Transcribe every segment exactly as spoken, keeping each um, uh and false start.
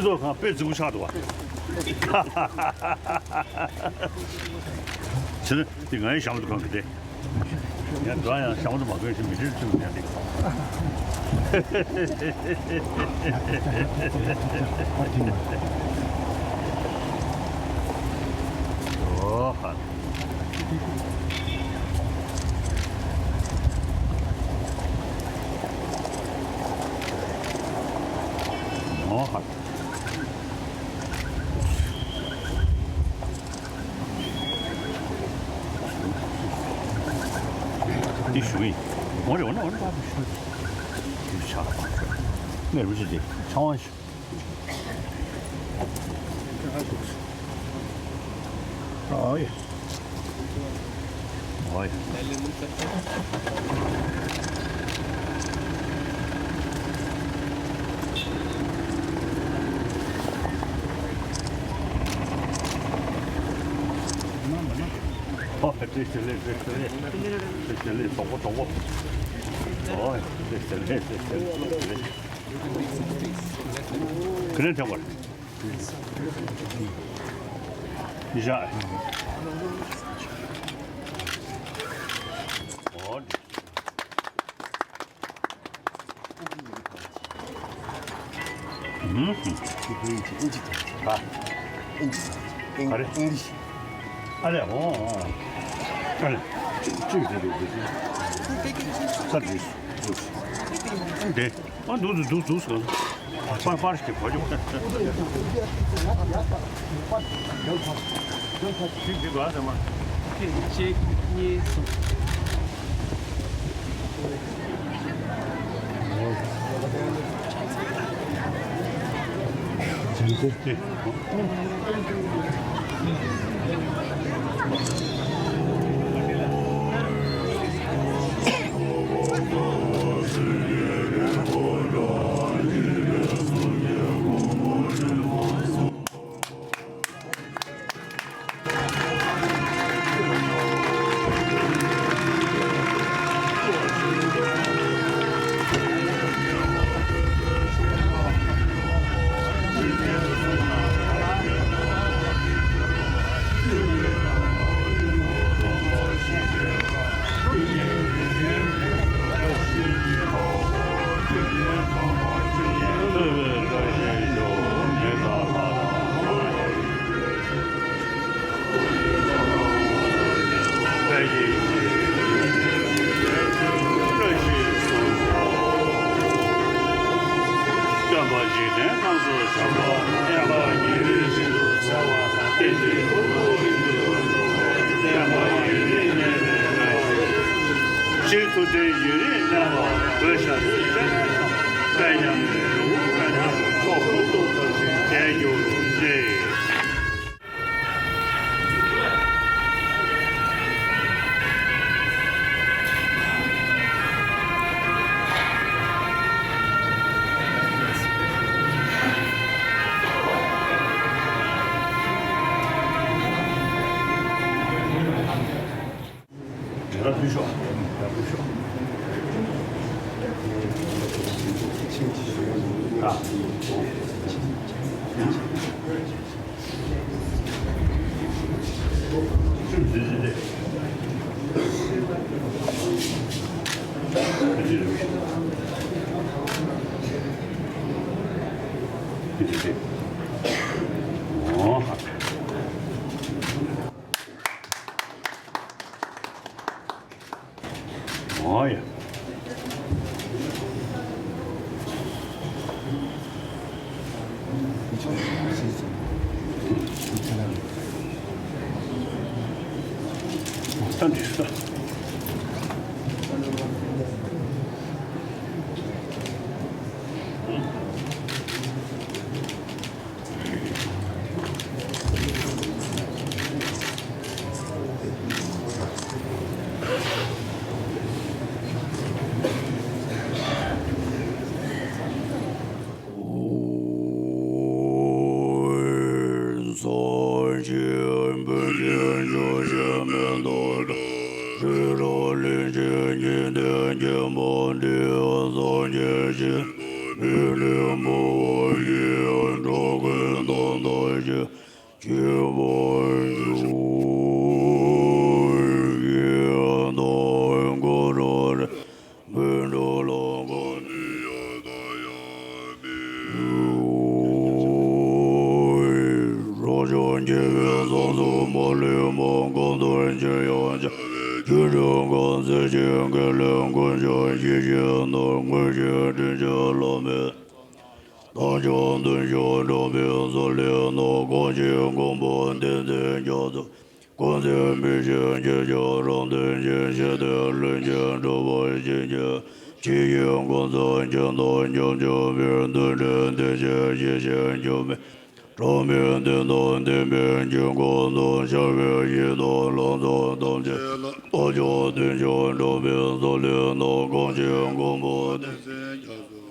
བཟོ་ཁང་དཔེ་རྫིག་པོ་ཆགས་འདུག་བ། བྱས་ན་དེ་ང་ཡི་ཞྭ་མོ་འདུ་ཁང་གི་དེ། ཡང་འགྲོ་ཡང་ཞྭ་མོ་དུ་མ་གོན་ཞིག་མི་ཁྲིར་ཚུད་ཡང་དེ། ཨོ་ཧ། ཨོ་ཧ། འདི་ཞུ་ཡིན། འོ་རེ་འོ་ན་འོ་ན་ཕ་ཞུ། ཞུ་ཆ། ངས་རུ་ཅི་དེ་ཆང་བ་ཞུ། ཨོ་ཡ། ཨོ་ཡ། ཨོ་བཀྲ་ཤིས་བདེ་ལེགས། བཀྲ་ཤིས་བདེ་ལེགས། བཀྲ་ཤིས་བདེ་ལེགས། གྲོགས་པོ་གྲོགས་པོ། ཨོ་བཀྲ་ཤིས་བདེ་ལེགས། བཀྲ་ཤིས་བདེ་ལེགས། ཁས་ལེན་དྲན་པར། ཡིན་ཤག་ཨོ། ཨུམ། ཨ། ག་རེ། ཨ་ལས། ཨོ། ཨོ། ཨ་ལས། ཅིག་ཅིག་ཅིག་ཅིག་ས་དེ། དེ། ཨ། འདུག་འདུག་འདུག་འདུག་ཟེར། པར་པར་ཞིག་གོ་རྒྱུ། ཞིག་ཞིག་གོ་ཟེར་མ། གཅིག་གཉིས་གསུམ། སྟོན་པ་འཇིག་རྟེན་ཁམས་སུ་བྱོན་པ། བསྟན་པ་ཉིད་ལས་ཤིན་ཏུ་གསལ་བ་དང་། བསྟན་འཛིན་ཀུན་ཏུ་རིང་དུ་འགྲོ་བའི། བསྟན་པ་ཡུན་རིང་གནས་པའི་བཀྲ་ཤིས་ཤིང་། ཐུབ་བསྟན་ཡུན་རིང་གནས་པར་གུས་ཕྱག་འཚལ་ལོ། དཔལ་མཉམ་མེད་རི་བོ་དཔལ་ལྡན་མཆོག་ཀུན་ཏུ་ཐུབ་ཅིང་རྒྱས་གྱུར་ཅིག། ཡར་ཕུལ་ཤོག་ཡར་ཕུལ་ཤོག་ཨ། ཨོ་ཡ། ད་འགྲིག་སོང་། དཀོན་མཆོག་ཞི་བྱེད་ནོར། དངོས་གཞི་དྲིན་ཅན་བླ་མའི། དང་ཕྱོགས་མཐུན་ཕྱོགས་འགྲོ་བའི་སོ་ལས་ནོར། གང་ཞིག་མགོན་པོ་བསྟན་འཛིན་རྒྱ་མཚོ། དཀོན་བརྩེ་མི་ཕྱེད་ཁྱེད་ཅག་རབ་བརྟན་ཅིང་། ཞི་བདེ་ལྷུན་གྱིས་གྲུབ་པར་བྱིན་གྱིས། ཇི་ཡི་གོ་འཕང་ཁྱེད་དང་མཉམ་འབྱོར་བའི། རྡུལ་ཕྲན་བདེ་ཆེན་ཞི་བྱེད་འགྱུར་མེད། གྲངས་མེད་བདེ་སྟོང་བདེན་པའི་འབྱུང་ཁུངས་སུ། ཤར་བའི་ཡེ་ཤེས་ལྷ་ཚོགས་ཐམས་ཅད་ལ། དང་ཕྱོགས་མཐུན་ཕྱོགས་འགྲོ་བའི་སོ་ལས་ནོར། གང་ཞིག་མགོན་པོ་བསྟན་འཛིན་རྒྱ་མཚོ།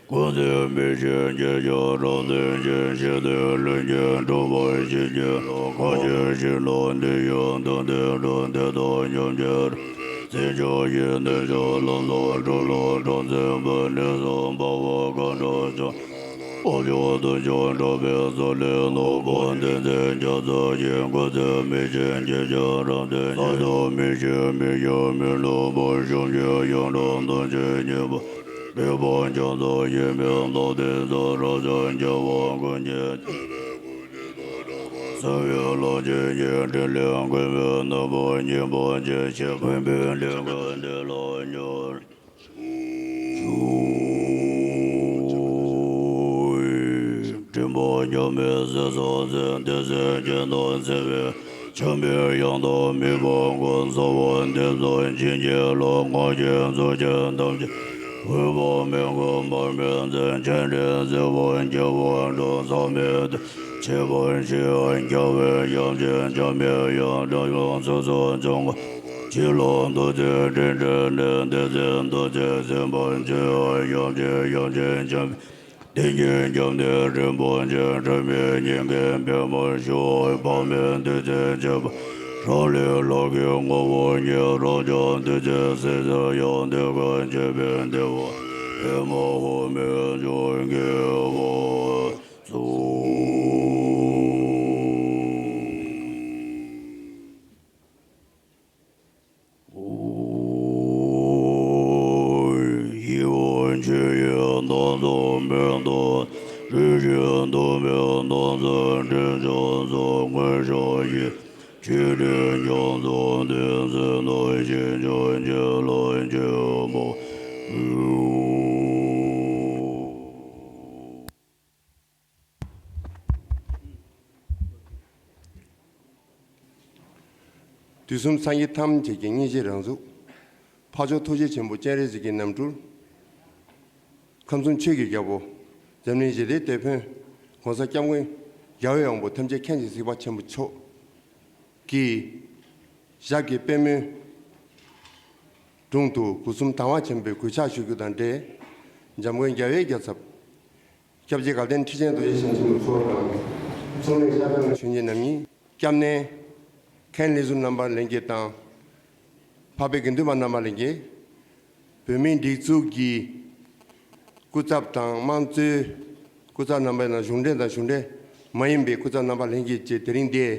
དཀོན་བརྩེ་མི་ཕྱེད་ཁྱེད་ཅག་རབ་བརྟན་ཅིང་། ཞི་བདེ་ལྷུན་གྱིས་གྲུབ་པར་བྱིན་གྱིས་རློབས། གང་ཞིག་ཞི་ལྷག་འདི་ཡི་དོན་དེ་འགྲུབ། དེ་དང་མཉམ་རྒྱལ་རབ་བརྟན་ཕྱོགས་ཀྱི། གནས་མཆོག་ལྷ་ཚོགས་སྒྲུབ་ལ་གྲངས་མཚན་པ། གནས་གསུམ་འཕགས་པ་མཁའ་འགྲོ་ཆོས་དང་ཕྱོགས་མཐུན་ཕྱོགས་འགྲོ་བའི་སོ་ལས་ནོར། དཔལ་བསྟན་འཛིན་རྒྱ་མཚོ་ཡི། དཀོན་བརྩེ་མི་ཕྱེད་ཁྱེད་ཅག་རབ་བརྟན་ཅིང་། ས་ཐོབ་མི་ཕྱེད་མི་ཤོར་མི་ནུབ་པར། བྱང་ཆུབ་ཡང་དག་ཐམས་ཅད་མཉེས་པ། མི་ཕམ་རྒྱ་མཚོ་ཡིན་པས་བདག་བསྟན་ན། རབ་འབྱམས་རྒྱལ་བ་ཀུན་གྱི་གསོལ་བའི་ལྷ་ཆེན་གྱི། ཕྲིན་ལས་མགོན་མེད་རྣམ་པར་བསྙེན་པར་བྱེད། ཞེས་མགོན་པོའི་ལས་ཀ་འདི་ལ་ཉོན། སྤྲིན་པ་འཁྱགས་མེད་ཟེར་སོགས་ཟེར། བདེ་གསལ་རྒྱན་དང་བརྩེ་བའི་ཆར་འབེབས་ཡང་དག་མེད་པར་བསྐོར། རྩ་བ་འདི་ཙམ་བྱིན་གྱིས་རློབས། སྔགས་ཀྱི་མཛོད་ཆེན་ཐམས་ཅད་འོད་དཔག་མེད་ཀུན་འབར་མའི་མཚན། སྤྱན་རས་གཟིགས་དཔལ་རྒྱལ་བ་འགྲོ་བཟང་མེད་དེ། ཆེས་པ་ཞེས་བྱ་བའི་ཡབ་ཆེན་འཇམ་པའི་དབྱངས། འགྲོ་ལ་ཕྱག་འཚལ་ལོ། ཕྱི་ལ་ཐུགས་རྗེའི་སྤྲིན་བྲལ་ནས། བདེ་གསལ་ཐུགས་རྗེ་སེམས་དཔའ་ཆེ་བའི་ཡབ་ཆེན་ཡབ་ཆེན་འཇམ་པའི། དེ་ཉིད་སྐྱབས་གནས་རིན་པོ་ཆེ། འཁྲུལ་མེད་སྙིང་གའི་པདྨར་བཞུགས། དཔག་མེད་བདུད་རྩིའི་བྱེ་བ་རང་ལས་ལྷག་གི་ངོ་བོ་ཉིད། རབ་འབྱམས་བདུད་རྩིའི་ཟེར་ཟེར་ཡང་དེ་ཀུན་འབྱེད་པའི་བདེ་བ་ཨེ་མ་ཧོ་མི་འབྱུང་གི་བར་གསུངས། ཡིད་འོང་ཆོས་ཡི་སྣང་ཚོགས་མེ་ཏོག། རིན་ཆེན་ཐོགས་མེད་སྣང་ཚར་འདྲེན་ཕྱག་འཚལ། མངོན་ཤེས་ཡིས་ཆོས་དྲིན་ཉམས་སུ་བསྟན། བརྩེ་གནས་ཞིང་སྐྱོང་ཆེན་ལ་ཆེན་མོ། དུས་གསུམ་སངས་རྒྱས་ཐམས་ཅད་ཀྱི་སྙིང་རྗེའི་རང་གཟུགས། འཕགས་མཆོག་ཐུགས་རྗེ་ཆེན་པོ་སྤྱན་རས་གཟིགས་ཀྱི་རྣམ་སྤྲུལ། ཁམས་གསུམ་ཆོས་ཀྱི་རྒྱལ་པོ། འཛམ་གླིང་ཞི་བདེའི་དེད་དཔོན། ༸གོང་ས་༸སྐྱབས་མགོན་རྒྱལ་བའི་དབང་པོ་ཐམས་ཅད་མཁྱེན་ཅིང་གཟིགས་པ་ཆེན་པོ་མཆོག་གི་ཞབས་ཀྱི་པད་མོའི་དྲུང་དུ་སྒོ་གསུམ་དང་བ་ཆེན་པོས་གུས་ཕྱག་ཞུ་རྒྱུ་དང་འབྲེལ། འཇམ་མགོན་རྒྱལ་བའི་རྒྱལ་ཚབ། སྐྱབས་རྗེ་དགའ་ལྡན་ཁྲི་ཆེན་རྡོ་རྗེ་འཆང་ཆེན་པོ་མཆོག་དང་། གཙུག་ལག་ཤར་སྒང་གཞོན་ནུའི་རྣམ་གཉིས། སྐྱབས་གནས། མཁན་ལས་ཟུར་རྣམ་པ་ལྷན་རྒྱས་དང་། འཕགས་པའི་དགེ་འདུན་པ་རྣམ་པ་ལྷན་རྒྱས། བོད་མིའི་སྒྲིག་འཛུགས་ཀྱི་སྐུ་ཚབ་དང་དམངས་གཙོའི་སྐུ་ཚབ་རྣམ་པ་ཡིན་ན། གཞུང་འབྲེལ་དང་གཞུང་འབྲེལ་མ་ཡིན་པའི་སྐུ་ཚབ་རྣམ་པ་ལྷན་རྒྱས་བཅས། དེ་རིང་འདིར་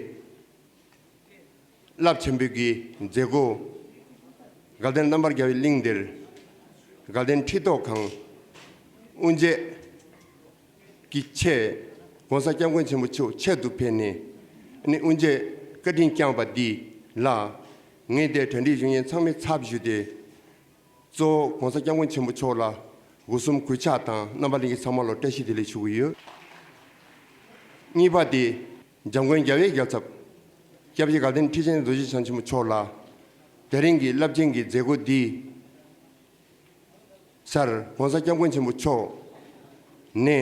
རླབས་ཆེན་པོའི་གི་མཛད་སྒོ། དགའ་ལྡན་རྣམ་པར་རྒྱལ་བའི་གླིང་འདིར། དགའ་ལྡན་ཁྲི་ཐོག་ཁང་། དབུ་འབྱེད་ཀྱི་ཆེད། ༸གོང་ས་༸སྐྱབས་མགོན་ཆེན་པོ་མཆོག་ཆེད་དུ་ཕེབས་ནས། ཨ་ནི་དབུ་འབྱེད་བཀའ་དྲིན་བསྐྱངས་པ་འདི་ལ། ངས་འདིར་གྲ་སྒྲིག་ཞུ་མཁན་ཚང་མའི་ཚབ་ཞུས་ཏེ། གཙོ་བོ་༸གོང་ས་༸སྐྱབས་མགོན་ཆེན་པོ་མཆོག་ལ་སྒོ་གསུམ་གུས་ཕྱག་དང་། རྣམ་པ་ལྷན་རྒྱས་ཚང་མ་ལ་བཀྲ་ཤིས་བདེ་ལེགས་ཞུ་གི་ཡོད། གཉིས་པ་དེ། འཇམ་མགོན་རྒྱལ་བའི་རྒྱལ་ཚབ། སྐྱབས་རྗེ་དགའ་ལྡན་ཁྲི་ཆེན་རྡོ་རྗེ་འཆང་ཆེན་པོ་མཆོག་ལ། དེ་རིང་གི་རླབས་ཆེན་གྱི་མཛད་སྒོ་འདི་སར་༸གོང་ས་༸སྐྱབས་མགོན་ཆེན་པོ་མཆོག་ནས་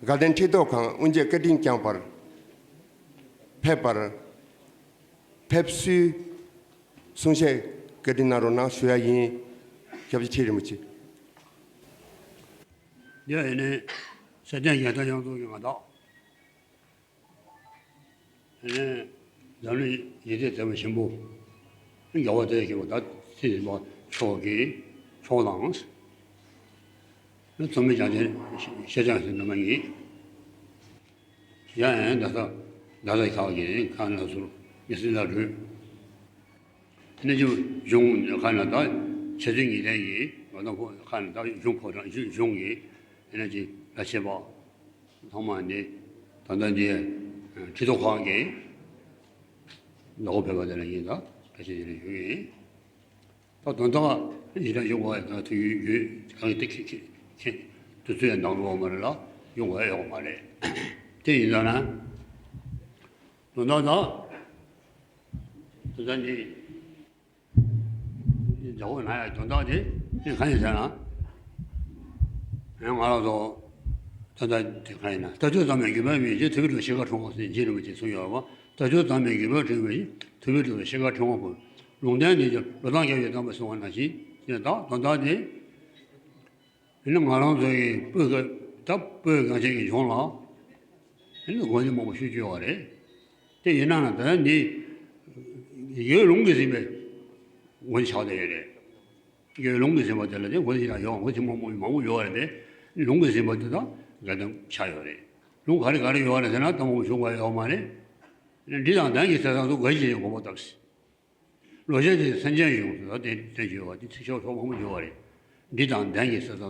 དགའ་ལྡན་ཁྲི་ཐོག་ཁང་དབུ་འབྱེད་བཀའ་དྲིན་བསྐྱངས་པར་ཕེབས་པར། ཕེབས་བསུའི་གསུང་བཤད་བཀའ་དྲིན་གནང་རོགས་གནང་ཞུ་ཡ་ཡིན། སྐྱབས་རྗེ་ཁྲི་རིན་པོ་ཆེ། ཡ་ཨེ་ནས་སེ་ལྡན་ཡ་ད་ཡང་ཚོགས་ཀྱི་མ་དག་ཨེ་ནས་འཛམ་གླིང་ཡེ་ཤེས་དེ་བ་ཆེན་པོ། རྒྱལ་བ་དེ་ཞེས་པ་ད་ཚེ་ཟིན་པ་མཆོག་གི་མཆོག་དང་། ཚོགས་མི་རྒྱལ་ཆེན་ཤེས་ཅང་ཟེར་ནི་མ་ཡིན། ཡ་ཨེ་ད་ས་ད་ས་ཁག་གི་ཁ་ན་ཟུར་ཡེ་སྲིད་ལ་རུས། ནི་ཅུ་གཞུང་ཁ་ན་ད་ཆེ་ཚུལ་ཉིད་ལྡན་གྱི་ང་ཚོ་ཁོ་ཁ་ན་ད་གཞུང་ཕོ་བྲང་གཞུང་གཞུང་གི་ཨེ་ན་ཅི་ལ་ཆེ་བ་ཚང་མ་འདི་ད་ལྟ་འདི་ཁྲི་ཐོག་ཁག་གི་ལོག་ཕེབས་པ་དེ་ལ་ཡིན། ད་ཁ་ཆེ་དེ་ལ་ཞུ་ཡིན། དོན་དག་ཡིན་ན་ཡོང་བ་ཡིན་ན་དུས་ཡུན་ཡོད་གང་ཡིན་དེ་ཁྱེད་ཁྱེད་ཁྱེད་དུས་ཚོད་ཡང་འདང་རུང་བ་མ་རེད་ལ་ཡོང་བ་ཡོང་བ་མ་རེད། དེ་ཡིན་ཙང་ན་དོན་དག་དང་དོན་དག་འདི་འདྲ་བོ་ན་ཡང་དོན་དག་དེ་ནི་གང་ཡིན་ཟེར་ན་ཡང་ང་རང་ཚོ་དོན་དག་དེ་གང་ཡིན་ན་ལྟ་སྤྱོད་གཙང་མའི་རྒྱུད་པ་མེད་ཅིང་ཐུབ་པའི་ལུགས་ཤེས་དཀའ་ཕྲེང་བ་ཟེར་རྗེ་རིན་པོ་ཆེས་གསུངས་ཡོད་པ། ལྟ་སྤྱོད་གཙང་མའི་རྒྱུད་པ་འབྲིང་བའི་ཐུབ་པའི་ལུགས་ཤེས་དཀའ་ཕྲེང་བ་པོ། ལུང་བསྟན་འདི་ལུང་དང་རྒྱབ་ཀྱི་གཏམ་པ་གསུང་བ་ནང་བཞིན་ཡིན་ད་དོན་དག་དེ། ཡིན་ན་ང་རང་ཚོ་ཡི་སྤོས་ཀྱི་ད་སྤོས་གངས་ཅན་གྱི་ལྗོངས་ལ་ཡིན་ན་དགོན་སྡེ་མང་པོ་ཞིག་ཡོད་པ་རེད། དེ་ཡིན་ན་ད་འདི་ཡོད་ལུང་གིས་ཟིན་པའི་དགོན་སྡེ་ཆགས་བསྡད་ཡོད་རེད། ཡོད་ལུང་གིས་ཟིན་པ་དེ་ལ་དེ་དགོན་སྡེ་ཞིག་ཡང་ཡོད་དགོན་སྡེ་མང་པོ་མང་པོ་ཡོད་པ་རེད་དེ་ལུང་གིས་ཟིན་པ་དེ་དག་དགོན་སྡེ་ཆགས་ཡོད་རེད། ལུང་ག་རེ་ག་རེ་ཡོད་པ་རེད་ཟེར་ན་ད་མང་པོ་ཞུ་དགོས་ཡོད་མ་རེད། འབྲི་དང་གདན་གྱི་ཟེར་ས་ཚོ་དགོན་ཞིག་ཡོད་དགོས་པ་སྟབས། ལོ་ཤས་ཀྱི་སེམས་ཅན་ཡོངས་སུ་དེ་དེ་བརྗོད་པ་དེ་ཚིག་ཤོག་ཤོག་མང་པོ་བརྗོད་པ་རེད། འབྲི་དང་གདན་གྱི་ས་ས་སུ་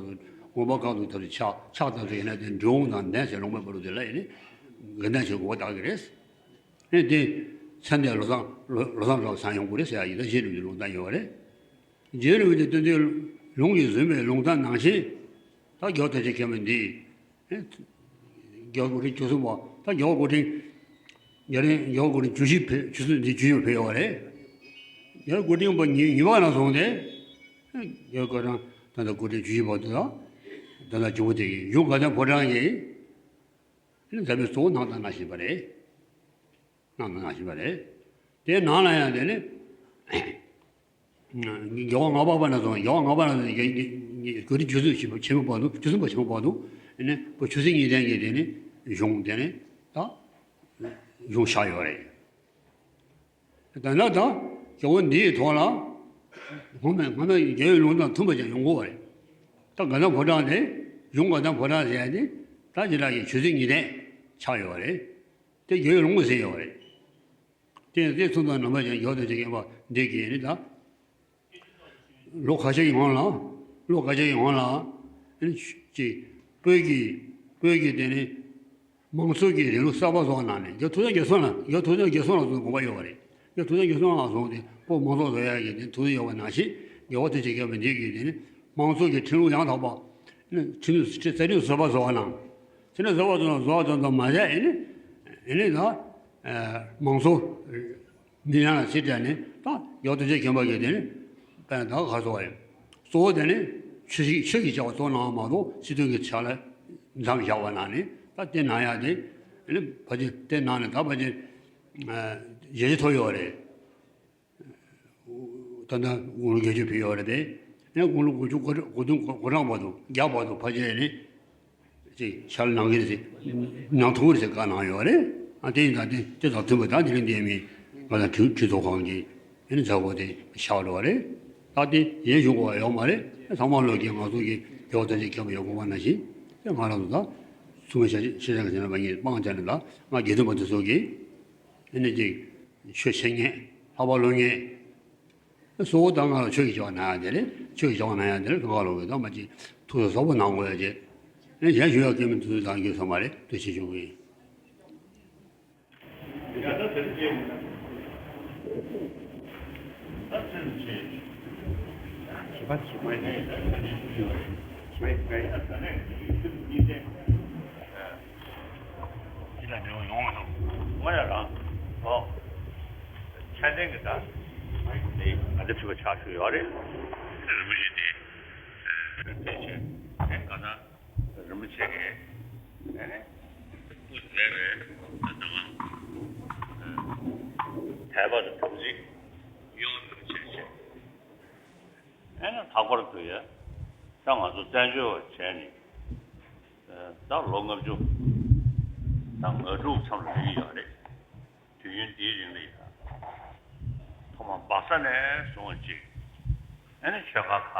ངོ་མ་གང་དུ་ཐབས་ཀྱི་ཕྱག་ཕྱག་ཐབས་ཀྱི་ཡིན་ན་དེ་འབྲི་འོང་དང་གདན་ཟེར་ལུང་པའི་བར་དུ་དེ་ལ་ཡིན་ནི་དགེ་ལྡན་ཆོས་དགོས་པ་དག་གི་རེད། ཨེ་དེ་ཚན་དེ་ལོ་ཚང་ལོ་ལོ་ཚང་རབ་ཚང་ཡོང་དགོས་རེད་ཟེར་ཡ་ཡིན་ད་རྗེ་རིན་པོ་ཆེའི་ལུང་བསྟན་ཡོད་པ་རེད། རྗེ་རིན་པོ་ཆེས་སྟོན་དུས་ལུང་གིས་བཟུང་བའི་ལུང་བསྟན་ནང་བཞིན་ད་རྒྱལ་བ་ཐམས་ཅད་མཁྱེན་པ་འདི། རྒྱལ་བ་སྐུ་ཕྲེང་བཅུ་གསུམ་པ་ད་རྒྱལ་བ་སྐུ་ཕྲེང་རྒྱལ་རིང་རྒྱལ་བ་སྐུ་ཕྲེང་བཅུ་བཞི་བོད་བཅུ་གསུམ་འདི་བརྒྱུད་ཡོད་ཕེབས་ཡོད་པ་རེད། རྒྱལ་བ་སྐུ་ཕྲེང་པ་ཉི་ཉི་མ་ནང་སོང་སྟེ། རྒྱལ་བ་སྐུ་ཕྲེང་ད་ལྟ་སྐུ་ཕྲེང་བཅུ་བཞི་པ་དེ་ལ་ད་ལྟ་ཇོ་བོ་དེ་གིས་གཞུང་དགའ་ལྡན་ཕོ་བྲང་གི་མཛད་པའི་གཙོ་བོ་གནང་དང་གནང་བཞིན་པ་རེད། གནང་དང་གནང་བཞིན་པ་རེད། དེའི་ནང་ལ་ཡང་དེ་ནི། རྒྱལ་བ་ལྔ་པ་པ་ན་སོང་རྒྱལ་བ་ལྔ་པ་ན་སོང་རྒྱལ་རྒྱལ་རྒྱལ་རིགས་ཆོས་སྲིད་ཆེན་པོ་ཆེན་པོ་བར་དུ་ཆོས་སྲིད་པ་ཆེན་པོ་བར་དུ་ནི་བོད་ཆོས་སྲིད་གཉིས་ལྡན་གྱི་དེ་ནི་གཞུང་དེ་ནི་ད་གཞུང་བཞག་ཡོད་རེད། ད་ལྟ་ད་རྒྱལ་བ་འདིའི་ཐོག་ལ་སྔོན་མ་སྔ་མ་རྒྱལ་བའི་ལུང་དང་མཐུན་པ་ཅིག་ཡོང་དགོས་པ་རེད། ད་དགའ་ལྡན་ཕོ་བྲང་དེ་གཞུང་དགའ་ལྡན་ཕོ་བྲང་ཟེར་ཡ་དེ་ད་ཇི་ལྟར་གྱི་ཆོས་སྲིད་གཉིས་ལྡན་ཆགས་ཡོད་རེད། དེ་རྒྱལ་བའི་ལུང་གིས་ཟིན་ཡོད་རེད། དེ་ཡང་དེ་མཚུངས་དང་ནང་པ་ཅན་ཡོད་དོ་ཅིག་ཡིན་པ་འདི་གིས་ནི་ད། ལོ་ཁ་ཤས་ཀྱི་སྔོན་ལ། ལོ་ཁ་ཤས་ཀྱི་སྔོན་ལ། ཨ་ནི་ཅིག་བོད་ཀྱི་བོད་ཀྱི་དེ་ནི་མང་གཙོ་གི་རིང་ལུགས་གསར་པ་བཟོ་བ་ནང་ནས་རྒྱལ་ཐུབ་བསྟན་རྒྱལ་མཚན་ལ་རྒྱལ་ཐུབ་བསྟན་རྒྱལ་མཚན་ལ་སོགས་དགོངས་པ་ཡོད་པ་རེད། རྒྱལ་ཐུབ་བསྟན་རྒྱལ་མཚན་ལ་སོགས་ཏེ་བོད་མང་གཙོ་བཟོ་ཡག་གི་དེ་ཐུགས་འདུན་ཡོད་པ་ནང་བཞིན་རྒྱལ་བ་ཐམས་ཅད་མཁྱེན་པ་འདི་གིས་དེ་ནི་མང་གཙོ་གི་ཁྲིམས་ལུགས་ཡང་དག་པ། ཁྲིམས་ལུགས་རྩ་ཁྲིམས་ཟུར་པ་བཟོ་བ་ནང་། ཁྲིམས་ལུགས་ཟུར་པ་བཟོ་བ་ཙམ་དུ་མ་ཟད་ཨེ་ནི། ཨེ་ནི་ད། མང་གཙོ། མི་ཡང་ལ་ཕྱིར་དྲན་ནས་ད་ཡག་ཏུ་བྱེད་མཁན་པ་གིས་དེ་ནི་དཔལ་ད་ག་སོ་བ་ཡིན། གཙོ་བོ་དེ་ནི་ཆོས་ཤིག་ཆོས་ཀྱི་བྱ་བ་གཙོ་བོ་གནང་བ་མ་གཏོགས་སྲིད་དོན་གྱི་ཆ་ལ་མཚམས་བཞག་པ་ན་ནི་ད་དེ་ན་ཡག་དེ་ནི་ཕ་ཆེ་དེ་ན་ནི་ད་ཕ་ཆེ་ཞལ་བཞེས་ཐོབ་ཡོད་རེད། ད་ལྟ་དགུང་ལོ་བརྒྱད་ཅུ་ཕེབས་ཡོད་རེད་དེ་ནས་དགུང་ལོ་དགུ་བཅུ་གོ་གྲངས་དགུ་བདུན་གོ་གྲངས་བར་དུ་བརྒྱ་བར་དུ་ཕ་ཆེ་ནི། ཅིག་ཕྱག་ལས་གནང་གི་རེད་ཟེར། གནང་ཐུབ་ཀྱི་རེད་ཟེར་བཀའ་གནང་ཡོད་རེད། ཨ་དེ་ཡིན་ད་དེ་དེ་དང་མཐུན་པ་ད་དེ་རིང་འདིའི་མི་ང་དང་ཁྲི་ཁྲི་ཐོག་ཁང་གི་ཨ་ནི་མཛད་སྒོ་དེ་ཕྱག་རོགས་རེད། ད་དེ་གཞན་ཞུ་དགོས་པ་ཡོད་མ་རེད། ཚང་མ་ལོག་གི་ང་ཚོ་གི་རྒྱལ་བ་ཐམས་ཅད་མཁྱེན་པ་ཡོད་དགོས་པ་ནང་བཞིན་དེ་ང་རང་ཚོ་ད་ཚུལ་ཁྲིམས་ཤེས་བྱ་གི་ཟེར་ན་མ་ངེས་སྤང་བྱ་ནི་ད་ང་དགེ་འདུན་པ་དེ་ཚོ་གི་ཨ་ནི་ཅིག་ཆོས་འཆད་མཁན་ལྷག་པ་སློབ་མཁན། གཙོ་བོ་ད་ང་ལ་ཆོས་ཀྱི་བྱ་བ་གནང་ཡག་དེ་རེད། ཆོས་ཀྱི་བྱ་བ་གནང་ཡག་དེ་རེད། གང་ག་ལོག་གི་ད་མ་ཅིག་ཐུགས་སུ་གསོག་པོ་གནང་དགོས་ཡག་ཅེས། ཨེ་གཞན་ཞུ་ཡག་སྐད་མི་འདུག་ད་རྒྱུ་ཚང་མ་རེད། ཐུགས་རྗེ་ཆེ་ཞུ་གི་ཡིན། འདི་ལ་འབྲེལ་བ་ཡོང་མི་འདུག་ང་ཡང་རང་ཨོ། ཆ་ལྡན་གྱི་ད་ནི་ང་ཚོ་ཁྲི་པ་ཕྱག་ཞུ་ཡོད་རེད། རིན་པོ་ཆེ་དེ་ཨེ་ཆེ་ཨེ་ག་ན་རིན་པོ་ཆེ་གི་ཨེ་ནི་སྐུ་མཛད་པའི་ད་ང་ཨེ་དད་པ་དང་དམ་ཚིག་གཡོ་འགུལ་ཆེ་ཆེ། ཨེ་ནི་ལྷག་པར་དུ་ཡ་ད་ང་ཚོ་བཙན་བྱོལ་བ་བྱས་ནས་ད་ལོ་ལྔ་བཅུ་ད་ང་དྲུག་མཚམས་ལ་སླེབས་ཀྱི་ཡོད་རེད། དུས་ཡུན་འདིའི་རིང་ལ་ཡ་ཐོག་མ་སྦག་ས་ནས་བཟུང་བ་ཅིག་ཨེ་ནི་ཆོལ་ཁ་ཁག་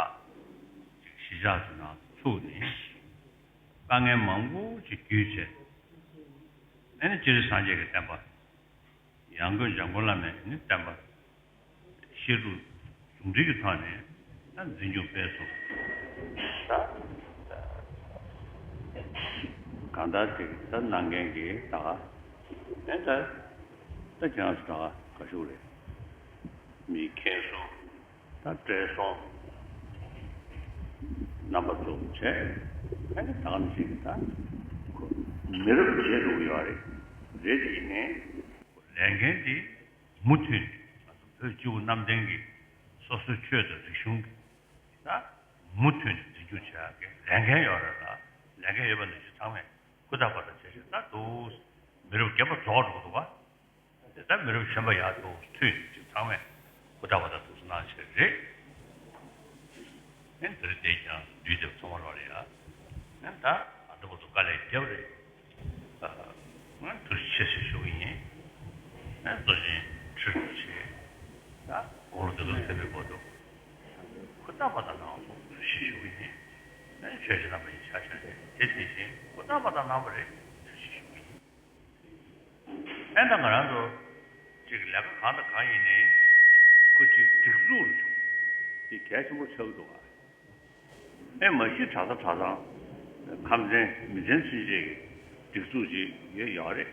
ཅིག་གཞིས་ཆགས་སུ་ནང་ཚུགས་ནས་དཀའ་ངལ་མང་པོ་ཅིག་བརྒྱུད་བྱས་ཨེ་ནི་སྤྱིར་སངས་རྒྱས་ཀྱི་བསྟན་པ། ཡང་སྒོས་འཇམ་མགོན་བླ་མའི་ནི་བསྟན་པ་བཤད་སྒྲུབ་གཞུང་འབྲེལ་གྱི་ཐོག་ནས་ད་འཛིན་སྐྱོང་སྤེལ་གསུམ་གང་ལྟར་ཅིག་ད་གནང་མཁན་གྱི་ད་ག་ནས་ད་ད་ཁྱེད་རང་ཚོ་ད་ག་ག་ཞུ་རེད། མི་མཁྱེན་སོང་། ད་ ད་བགྲེས་སོང་རྣམ་པ་ཚོ་བྱས། ཨ་ནི་ད་ག་ནང་བཞིན་གྱི་ད་ཁོ་མི་རབས་རྗེས་འགྲོ་གི་ཡོད་རེད། རེད་དེ་ཡིན་ནའི་ལས་འགན་དེ་མུ་མཐུད་ནས་ང་ཚོ་བོད་སྤྱི་བོ་གནམ་བསྟན་གྱི་སོ་སོའི་ཆོས་དང་རིག་གཞུང་གི་ད་མུ་མཐུད་ནས་འཛིན་སྐྱོང་བྱེད་ཡག་གི་ལས་འགན་ཡོད་རེད་ལ། ལས་འགན་ཡོད་པ་ནང་བཞིན་ཚང་མས་ཧུར་ཐག་པ་ཐག་བྱས་བྱས་ད་འདུག་མི་རབས་རྒན་པ་རྫོགས་འགྲོ་གི་འདུག་བ། དེ་ལྟར་མི་རབས་གཞོན་པ་ཡར་འདུག་མཐུད་ཅིག་ཚང་མས་ཧུར་ཐག་པ་ཐག་འདུག་སེ་གནང་བྱས་རེད། ཨེ་འདིར་བསྡད་ཀྱང་དུས་དེབ་ཚང་མ་ལོག་ལ་ཡ། ཨེ་ད་ཨ་འདྲ་པོ་ཚོ་དཀའ་ལས་བརྒྱབ་རེད། ཨ་ང་ཐུགས་རྗེ་ཆེ་ཞེས་ཞུ་གི་ཡིན། ཨེ་གཙོ་ཆེན་ཁྲི་རིན་པོ་ཆེ། ད་དགུང་ལོ་དེ་ཚོ་ཚེ་འཕེལ་བར་དུ་ཧུར་ཐག་པ་ཐག་གནང་སོང་ཐུགས་རྗེ་ཆེ་ཞུ་གི་ཡིན། ཨེ་ཆོས་རྗེ་རྣམ་པ་ཡིན་ཆ་བཞག་ནས་དེ་དེ་བཞིན་ཧུར་ཐག་པ་ཐག་གནང་བ་རེད། ཐུགས་རྗེ་ཆེ་ཞུ་གི་ཡིན། ཨེ་ད་ང་རང་ཚོ་ཅིག་ལས་ཀ་གང་དང་གང་ཡིན་ནའི་ཁོ་ཅིག་སྒྲིག་འཛུགས་རུ་བྱུང་། དེ་གལ་ཆེན་པོ་ཆགས་ཀྱི་འདུག་ག་ཨེ་མ་གཞི་གྲྭ་ས་གྲྭ་ཚང་ཁམས་ཚན་མི་ཚན་ཚུན་ཆད་ཀྱི་སྒྲིག་འཛུགས་ཅིག་ཡོད་ཡོད་རེད།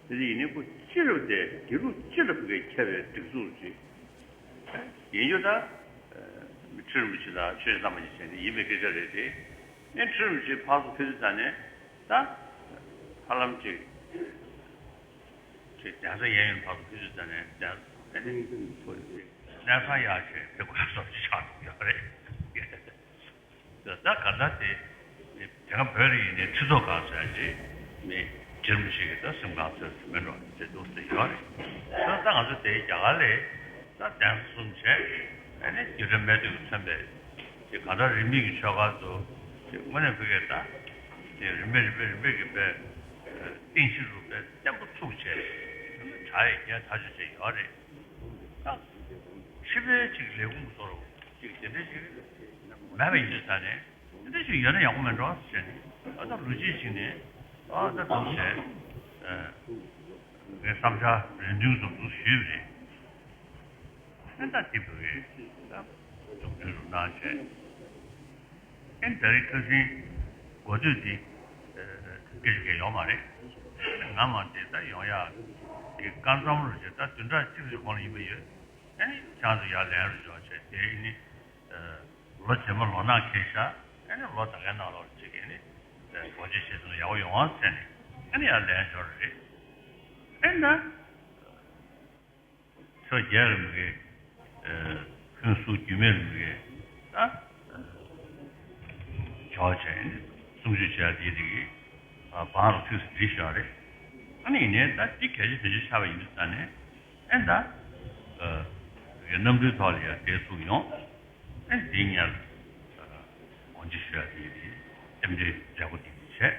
དེ་ཡིན་ནའི་ཁོ་སྤྱི་རབས་དེ་དགེ་ལུགས་སྤྱི་རབས་ཀྱི་ཁྱབ་པའི་སྒྲིག་འཛུགས་ཅིག་ཡིན་རྒྱུ་ད། ཁྲི་རིན་པོ་ཆེ་དང་ཆོས་རྗེ་རྣམ་པ་གཉིས་བྱས་ནས་ཡིན་པའི་སྐད་ཆ་རེད་དེ། ཨེ་ཁྲི་རིན་པོ་ཆེ་ཕར་ཚུར་ཕེབས་དུས་ཙ་ནས་ད་ཧ་ལམ་ཅིག་ཅིག་གདན་ས་གཡས་གཡོན་ཕར་ཚུར་ཕེབས་དུས་ཙ་ནས་གདན་ས་ཨེ་ནི་ཁོ་ཅིག་གནས་ཚང་ཡར་བྱས་ཕེབས་དགོས་བཟོ་ཅིག་ཆགས་འདུག་ཡོད་རེད། ད་ད་ག་ད་དེ་དེ་སྔ་བོད་ལ་ཡིན་ནའི་ཁྲི་ཐོག་ཁང་ཟེར་ཡ་ཅིག་མི་རྗེ་རིན་པོ་ཆེ་གི་ད་གཟིམ་ཁང་ཟེར་གྱི་མེད་འགྲོ་དེ་འདུག་སེ་ཡོད་རེད། ད་ད་ང་ཚོ་དེ་རྒྱ་གར་ལ་ད་གདན་ས་གསུམ་བྱས་ཨ་ནི་རྒྱུད་གྲྭ་སྨད་སྟོད་ཀྱིས་མཚོན་པའི་དེ་གང་ལྟར་རིས་མེད་ཀྱི་ཆོས་སྒར་དུ་དེ་དངོས་གནས་ཕ་གིར་ད་དེ་རིམ་པས་རིམ་པས་རིམ་པས་ཀྱི་པའི་རྟེན་གཞི་རུ་པའི་བརྟན་པོ་ཚུགས་བྱས་གྲྭ་ཡི་རྒྱལ་ཐག་ཆོད་བྱས་ཡོད་རེད། ད་ཕྱི་པའི་ཅིག་ལས་ཁུངས་བཟོ་རུ་ཅིག་དེ་འདྲ་ཅིག་མེད་པ་ཡིན་དུས་ད་ནས། དེ་འདྲ་ཞིག་ཡོད་ན་ཡག་པོ་མེད་འགྲོ་ཟེར་ནས་ཨ་ད་ལོ་རྒྱུས་ཤིག་ནས་ཨ་ད་འདུག་ཟེར། ངའི་བསམ་འཆར་རེ་འདུན་སོགས་འདུག་ཞུས་པ་རེད། ཨ་ད་དེ་བོད་ཀྱི་ད་འཛུགས་སྐྲུན་རུ་གནང་བྱས། ཨ་ད་རེས་ཁ་སང་གོ་ཐོས་དེ་སྐད་ཆ་གང་ཡོད་མ་རེད། ང་མ་དེ་ད་ཡོང་ཡག་གི་སྐར་མཚམས་རུ་བྱས་ད་བདུན་ཕྲག་གཅིག་རེ་གོང་ལ་ཡིན་པ་ཡོད། ཨ་ནི་ཁྱེད་ཚོ་ཡར་ལན་རུ་འབྱོར་བྱས་དེ་ཨ་ནི། ལོ་རྗེས་མ་ལོ་ནག་འཁེལ་ཤག་ཨ་ནི་ལོ་ད་གའི་ནང་ལོགས་ཅིག་ཨ་ནི་སྒོ་འབྱེད་བྱེད་ཐུབ་ན་ཡག་པོ་ཡོང་བ་ཟེར་ནས་ཨ་ནི་ཡར་ལན་འབྱོར་རེད། ཨེ་ན་ཕྱོགས་རྒྱལ་ལ་མི་དགེ་ཕུན་སུམ་རྒྱུད་སྨད་ལ་མི་དགེ་ད་ཇོ་བྱས་ཨ་ནི་གསུང་ཆོས་བྱས་དེ་དེ་གི་བང་རུ་ཐུགས་སུ་བྲིས་ཤག་རེད། ཨ་ནི་ཡིན་ནའི་ད་ཅིག་གལ་ཆེ་དོན་ཆེ་ཆགས་པ་ཡིན་དུས་ད་ནས་ཨེ་ད་གནམ་གྲུའི་ཐོག་ལ་ཡར་བསྡད་ཚུགས་ཡོང་། ཨེ་འདི་ཉལ། དགོངས་གཅིག་ཞུ་ཡ་དེ་ཡིན། རྟེན་འབྲེལ་མཛད་སྒོ་དེ་ཡིན་བྱས།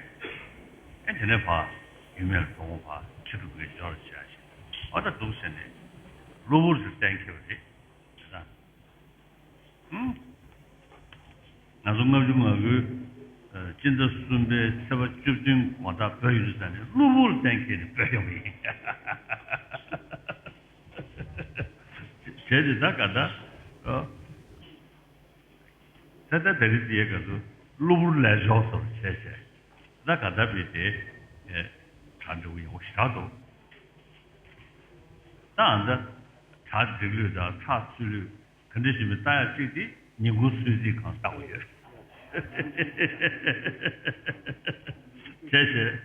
ཨེ་དེ་ནས་ཕར་རྒྱུད་སྨད་ལ་དོ་དགོང་ཕར་ཁྲི་གྲུབ་ཀྱི་འབྱོར་བྱས་ཤིང་། ཨོ་ད་འདུག་ཟེར་ནས་གློ་བུར་དུ་གཏན་འཁེལ་བ་རེད། དེ་དང་། ཧུམ། ང་ཚོ་ལྔ་བཅུ་ང་དགུའི་སྤྱི་ཟླ་གསུམ་པའི་ཚེས་པ་བཅུ་བདུན་དགོང་དག་བོད་ཡུལ་དུ་ཟ་ནས་གློ་བུར་གཏན་འཁེལ་ནས་བོད་ཡོང་བ་ཡིན། བྱས་ཏེ་ད་ག་ད། ད་ལྟ་ད་རེས་འདིའི་སྐབས་སུ་གློ་བུར་ལས་ལྗོངས་སུ་བྱས་བྱས། ད་ག་ད་བི་དེ་གྲ་འགྲིག་ཡག་པོ་ཞེ་དྲག་འདུག་ད་ཨ་ད་གྲ་འགྲིག་ལུགས་དང་ཚགས་ཚུད་ལུགས་ག་འདྲ་ཞིག་མི་ལྟ་ཡ་གཅིག་དེ་ཉིན་གུང་གསོལ་ཚིགས་གང་ལྟ་བུ་ཡོད། བྱས་བྱས།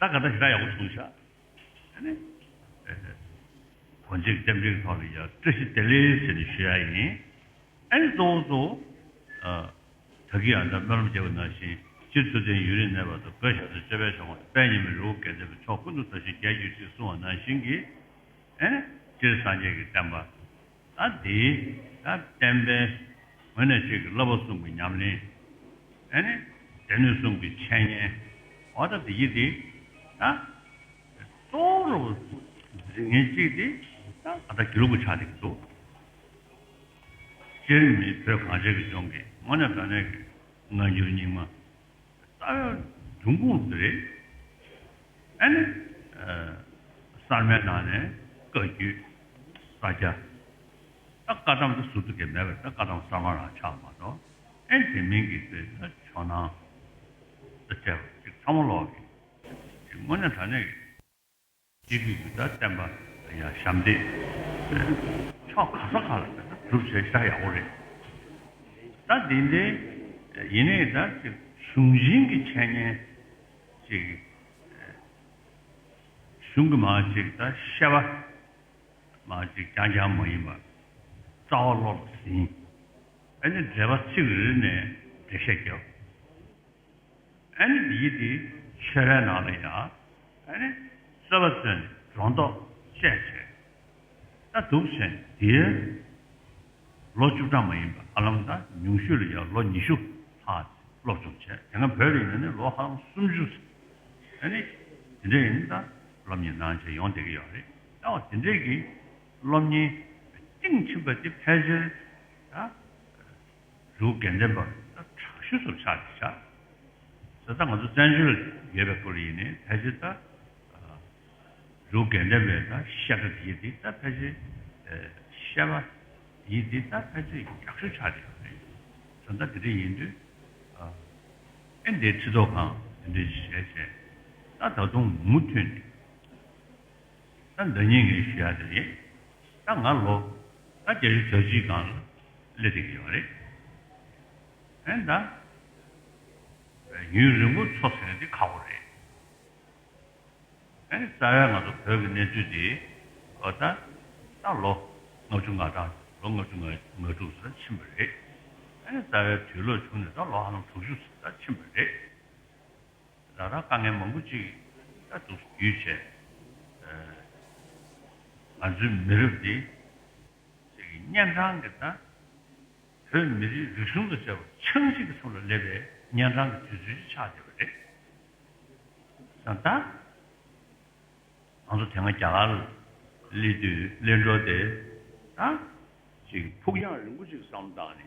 ད་ག་ད་ཞེ་དྲག་ཡག་པོ་བྱུང་ཤག་ཨ་ནི། གོ་འཇིག་རྟེན་འབྲེལ་ཐོག་ལ་ཡ་བཀྲ་ཤིས་བདེ་ལེགས་ཟེར་ནས་ཞུ་ཡ་ཡིན། ཨ་ནི་གཙོ་བོ་གཙོ་བོ། ད་གིན་ཨ་ད་སྨོན་ལམ་རྒྱབ་པ་ནང་བཞིན་སྤྱིར་ཐུབ་བསྟན་ཡུན་རིང་གནས་པ་དང་བོད་ཞབས་བྲོ་སྤྱོད་པའི་ཕྱོགས་ཁོངས་དཔལ་མཉམ་མེད་རི་བོ་དགེ་ལྡན་པའི་ཕྱོགས་ཀུན་ཏུ་དར་ཞིང་རྒྱས་གྱུར་ཅིག་གསུངས་པ་ནང་བཞིན་གྱི། ཨ་ནི་སྤྱིར་སངས་རྒྱས་ཀྱི་བསྟན་པ། ད་འདིའི་ད་བསྟན་པའི་ངོས་ནས་ཅིག་གི་བསླབ་པ་གསུམ་གྱི་ཉམས་ལེན། ཨ་ནི་སྡེ་སྣོད་གསུམ་གྱི་འཆད་ཉན། འོ་ད་འདི་ཡི་འདི་ད་གཙོ་བོ་རུ་འཛིན་མཁན་གཅིག་དེ་ད་ད་ལྟ་དགེ་ལུགས་པ་ཆགས་བསྡད་ཀྱི་འདུག་སྤྱིར་མི་བོད་གངས་ཅན་གྱི་ལྗོངས་ཀྱི་དངོས་གནས་དྲང་གནས་ཀྱི་སྔ་འགྱུར་རྙིང་མ། རྩ་བའི་འབྱུང་ཁུངས་དེ་རེད། ཨ་ནི། གསར་མའི་ནང་ནས་བཀའ་བརྒྱུད། ས་སྐྱ། ད་བཀའ་གདམས་དེ་ཟུར་དུ་གས་མེད་པར་ད་བཀའ་གདམས་གསར་མ་རང་ཆགས་མ་གཏོགས། ཨ་ནི་དེ་མིན་གྱི་དེ་ད་ཇོ་ནང་། ད་བཅས་པ་ཅིག་ཚང་མ་ལོག་གི། དངོས་གནས་དྲང་གནས་ཀྱི། སྤྱི་རྒྱུད་ཀྱི་ད་བསྟན་པ་ཡང་ཞབས་འདེགས། ཕྱོགས་ག་ས་ག་ལ་ད་ སྒྲུབ་བྱས་ཤ་ཡག་པོ་རེད། ད་དེ་འདྲའི་ཡིན་ནའི་ད་ཅིག་གཞུང་ཆེན་གྱི་འཆད་ཉན་ཅིག་གཞུང་གི་མ་ཅིག་ད་བཤད་པ་མ་ཅིག་རྐྱང་རྐྱང་མ་ཡིན་པར་རྩ་བ་བློ་ལ་ཟིན། ཨ་ནི་འགྲེལ་པ་ཚིག་རེ་རེ་ནས་འགྲེལ་བཤད་རྒྱབ། ཨ་ནི་འདིའི་དེ་ཆོས་རའི་ནང་ལ་ཡང་ཨ་ནི་རྩོད་པ་རྩོད་ནས་སྒྲོ་འདོགས་བཅད་བྱས། ད་འདུག་བྱས་ནས་དེའི་ལོ་བཅུ་གྲངས་མ་ཡིན་པ་ཧ་ལམ་ད་ཉུང་ཤོས་ལ་ཡང་ལོ་ཉི་ཤུ་ལྷག་སློབ་སྦྱོང་བྱས། དེ་སྔ་བོད་ལ་ཡིན་ན་ནི་ལོ་ཧ་ལམ་སུམ་ཅུ། ཨ་ནི་དེ་འདྲ་ཡིན་ད་སློབ་གཉེར་གནང་བྱས་ཡོང་བསྡད་ཀྱི་ཡོད་རེད། ད་འོ་དེ་འདྲས་ཀྱི་སློབ་གཉེར་གཏིང་ཕྱིན་པ་དེ་ཕལ་ཆེར་ད། རི་བོ་དགེ་ལྡན་པ་ད་དྲག་ཤོས་སུ་ཆགས་ཀྱི་ཆགས། ད་ལྟ་ང་ཚོ་བཙན་བྱོལ་ཡོད་པའི་སྐོར་ཡིན་ནའི་ཕལ་ཆེར་ད་རི་བོ་དགེ་ལྡན་པའི་ད་བཤད་གྲྭ་དེ་དེ་ད་ཕལ་ཆེར་བཤད་པ་དེ་དེ་ད་ཕལ་ཆེར་ཡག་ཤོས་ཆགས་ཀྱི་ཡོད་རེད། ད་ལྟ་དེ་འདྲ་ཡིན་དུས་ཨེ་འདའི་ཁྲི་ཐོག་ཁང་དེ་འདྲ་བྱས་བྱས་ད་ད་དུང་མུ་མཐུད་ནས། ད་འདི་ཉིད་ངས་ཞུ་ཡ་དེ་རེད། ད་ང་ལོ་ད་བརྒྱད་ཅུ་གྱ་གཅིག་སྒང་ལ་སླེབས་བསྡད་ཀྱི་ཡོད་རེད། ཨེ་ད་ཡུན་རིང་པོ་འཚོ་ཟེར་ན་དེ་ཁག་པོ་རེད། ཨེ་རྩ་བའི་ང་ཚོ་བོད་ཀྱི་གནས་ཚུལ་དེ་ཨོ་ད་ད་ལོ་ལྔ་བཅུ་ང་གྲངས་ལོ་ལྔ་བཅུ་ང་དྲུག་ཙམ་ཕྱིན་པ་རེད། ཨེ་རྩ་བའི་དུས་ལོ་བྱུང་ནས་ད་ལོ་ཧ་ལམ་དྲུག་ཅུ་ཙམ་ཕྱིན་པ་རེད། ད་ལྟ་དཀའ་ངལ་མང་པོ་ཅིག་ད་འདུག་བརྒྱུད་བྱས། ཨ་ང་ཚོའི་མི་རབས་འདི་ཅིག་གི་གཉན་འཕྲང་གི་ད་བོད་མི་རིགས་རིག་གཞུང་དང་བཅས་པ་ཆགས་ཤིང་གི་མཚམས་ལ་སླེབས་པའི་གཉན་འཕྲང་གི་དུས་ཚོད་ཅིག་ཆགས་བསྡད་པ་རེད། ད་ལྟ། ང་ཚོ་དེ་སྔ་རྒྱ་གར་ལ་སླེབས་དུས་སླེབས་འགྲོ་དེ་ད་ཅིག་ཕུགས་རྒྱང་རིང་པོ་ཅིག་བསམ་བཏང་ནས་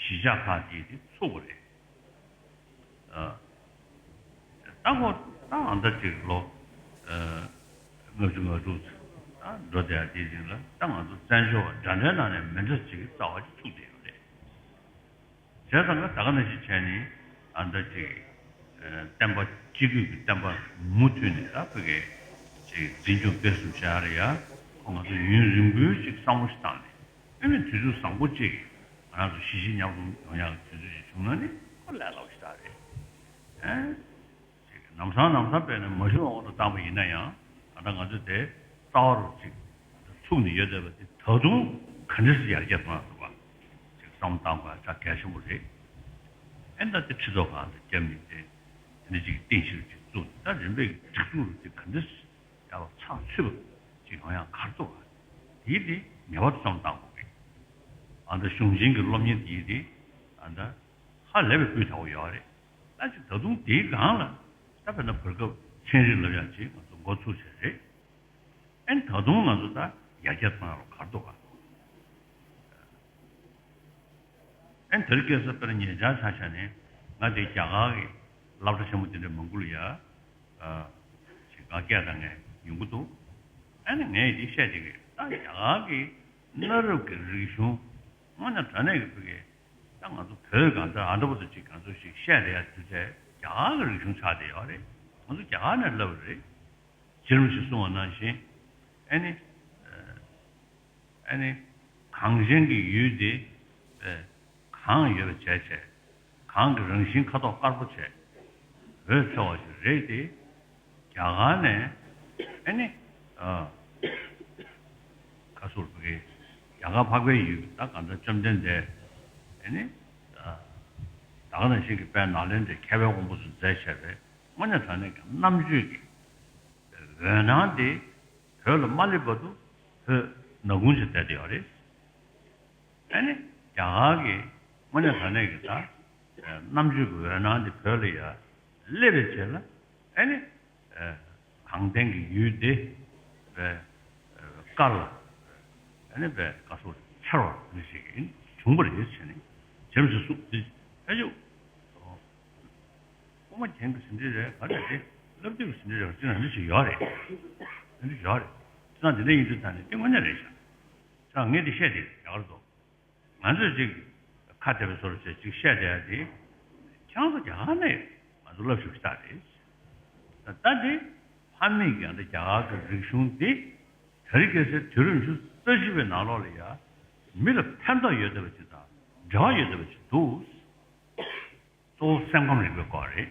གཞིས་ཆགས་ཁག་ཅིག་དེ་ཚུགས་པ་རེད། ཨ། ད་ཁོ་ད་ཨ་འདྲ་ཅིག་ལོ་ཨ་ལྔ་བཅུ་ང་དྲུག་ད་འགྲོ་བསྡད་ཡ་དེའི་རིང་ལ་ད་ང་ཚོ་བཙན་བྱོལ་བ་འདྲ་འདྲའི་ནང་ནས་མི་འདྲ་ཅིག་གི་རྩ་བ་ཅིག་ཚུགས་བསྡད་ཡོད་རེད། བྱས་ཙང་ཀ་ད་ག་ནང་བཞིན་བྱས་ནས་ཨ་མདའ་ཅིག་ཨ་བསྟན་པ་སྤྱི་སྒོས་ཀྱི་བསྟན་པ་མུ་མཐུད་ནས་ད་ཕ་གི་ཅིག་འཛིན་སྐྱོང་སྤེལ་གསུམ་བྱ་ཡ་རེད་ཡ། ཁོ་ང་ཚོ་ཡུན་རིང་པོའི་ཅིག་བསམ་བློ་ཞིག་བཏང་ནས་ཨ་ནི་དུས་ཚོད་བཟང་པོ་ཅིག་ང་རང་ཚོ་ཞི་ཞི་མཉམ་གྲོགས་ཡོང་ཡག་གི་དུས་ཚོད་ཅིག་བྱུང་ན་ནི་ཁོ་ལས་སླ་པོ་ཞིག་རེད། ཨ། ཅིག་ལམ་སང་ལམ་སང་དཔེར་ན་མ་ཤི་བ་འོག་ཏུ་བཏང་པ་ཡིན་ན་ཡང་ད་ལྟ་ང་ཚོ་དེ་རྩ་བ་རུ་ཅིག་ཚུགས་ནས་ཡོད་བསྡད་པ་དེ་ད་དུང་ག་འདྲ་ཞིག་ཡར་རྒྱས་གཏོང་ཡག་ཐུབ་པ་ཅིག་བསམ་བློ་བཏང་དགོས་ཡག་ཆ་གལ་ཆེན་པོ་རེད། ཨེ་ད་དེ་ཁྲི་ཐོག་ཁང་དུ་བརྒྱབ་ནས་དེ་དེ་འདྲ་ཅིག་རྟེན་གཞི་རུ་ཅིག་བཙུགས་ནས་ད་རིམ་པས་སྒྲིག་འཛུགས་རུ་ཅིག་ག་འདྲ་ཞིག་ཡག་པ་ཚགས་ཚུད་པ་ཅིག་ཡོང་ཡག་ག་རེ་ཐུབ་པ་དེ་དེ་ངེས་པར་དུ་བསམ་བློ་བཏང་དགོས་རེད། ཨ་ད་གཞུང་ཆེན་གྱི་སློབ་གཉེར་དེ་དེ་ཨ་ད་ཧ་ལས་པའི་སྤུས་དག་པོ་ཡོད་རེད། ད་ཅིག་ད་དུང་དེའི་སྒང་ལ་ད་དཔེར་ན་བར་སྐབས་ཚན་རིག་ལབ་ཡག་ཅིག་ང་ཚོ་འགོ་ཚུགས་བྱས་རེད། ཨེ་ད་དུང་ང་ཚོ་ད་ཡར་རྒྱས་གཏོང་ཡག་ལ་ག་རེ་འདུག་ག་ཨེ་དེ་རིང་ཁ་སང་དཔེར་ན་ཉེ་ཆར་ཆ་བཞག་ནས་ང་དེ་རྒྱ་གར་གྱི་སློབ་གྲྭ་ཆེན་མོ་དེ་འདྲའི་མང་པོ་ལ་ཡ་ཅིག་ངག་རྒྱག་གནང་མཁན་ཡོང་གི་འདུག་ཨ་ནི་ངས་དེ་བཤད་བསྡད་ཀྱི་ད་རྒྱ་གར་གྱི་གནའ་རབས་ཀྱི་རིག་གཞུང་དངོས་གནས་དྲང་གནས་ཀྱི་ཕ་གི་ད་ང་ཚོ་བོད་གང་ལྟར་ཨ་འདྲ་པོ་དང་ཅིག་གང་ཚོད་ཞིག་བཤད་བསྡད་ཡ་དུས་ཚོད་རྒྱ་གར་གྱི་རིག་གཞུང་ཆགས་བསྡད་ཡོད་རེད། ང་ཚོ་རྒྱ་གར་ནས་བསླབས་པ་རེད། རྗེ་རིན་པོ་ཆེས་གསུངས་པ་ནང་བཞིན་ཨ་ནི་ཨ་ནི་གངས་ཅན་གྱི་ཡུལ་དེ་གངས་ཡོད་པ་བྱས་བྱས་གངས་ཀྱི་རང་བཞིན་ཁ་དོག་དཀར་པོ་བྱས་འོད་འཚེར་བ་ཞིག་རེད་དེ། རྒྱ་གར་ནས་ཨ་ནི་ཨ་ཁ་སོར་བུ་གའི་རྒྱ་གར་འཕགས་པའི་ཡུལ་ད་གང་ལྟར་བཅོམ་ལྡན་འདས་ཨ་ནི་ཨ་ད་ག་ནང་བཞིན་གྱི་དཔལ་ནཱ་ལེནྡྲའི་མཁས་པའི་དབང་པོ་ཚོས་མཛད་བྱས་པའི་དངོས་གནས་དྲང་གནས་ཀྱི་རྣམ་དཔྱོད་ཀྱི་འོད་སྣང་དེ་བོད་ལ་མ་སླེབས་བར་དུ་བོད་ནག་ཁུང་ཅིག་བསྡད་དེ་ཡོད་རེད། ཨ་ནི་རྒྱ་གར་གྱི་དངོས་གནས་དྲང་གནས་ཀྱི་ད་རྣམ་དཔྱོད་ཀྱི་འོད་སྣང་དེ་བོད་ལ་ཡར་སླེབས་པའི་རྗེས་ལ་ཨ་ནི་གངས་ལྡན་གྱི་ཡུལ་དེ་བས་དཀར་ལ་ཨ་ནི་བས་དགའ་སོགས་འཆར་བ་མི་ཞིག་བྱུང་བ་རེད་ཟེར་ནས་བྱམས་སུ་གསུངས་ཏེ་ཨ་ཡོ། དབུ་མ་རྒྱན་གྱི་ཟིན་བྲིས་རེད་ག་རེ་རེད། བསླབ་དེབ་ཀྱི་ཟིན་བྲིས་རེད་ག་ཅི་ན་འདི་ཞིག་ཡོད་རེད། འདི་འདྲ་ཡོད་རེད། ཅི་ན་འདི་འདྲ་ཡིན་དུས་ད་ནི་དེ་དངོས་གནས་རེད་ཤག་ཅང་ངས་འདི་བཤད་དེ་རྒྱ་གར་ཚོ་ང་ཚོས་ཅིག་ཁ་བདེ་བའི་བཟོ་འདྲ་བྱས་ཅིག་བཤད་བསྡད་ཡ་དེ་ཁྱང་ཚོ་རྒྱ་གར་ནས་ང་ཚོ་བསླབ་ཞུགས་ཤིག་རེད། ད་ལྟ་འདི་ཕ་མེས་ཀྱི་ཡང་འདི་རྒྱ་གར་གྱི་རིག་གཞུང་འདི་དེ་རིང་ཁ་སང་དུས་རབས་ཉི་ཤུ་རྩ་གཅིག་པའི་ནང་ལོགས་ལ་ཡ་ མི་ལ་ཕན་ཐོགས་ཡོད་བསྡད་པ་ཅིག་དང་འབྲེལ་བ་ཡོད་བསྡད་པ་ཅིག་འདུག། གཙོ་བོ་སེམས་ཁམས་རིག་པའི་སྐོར་རེད།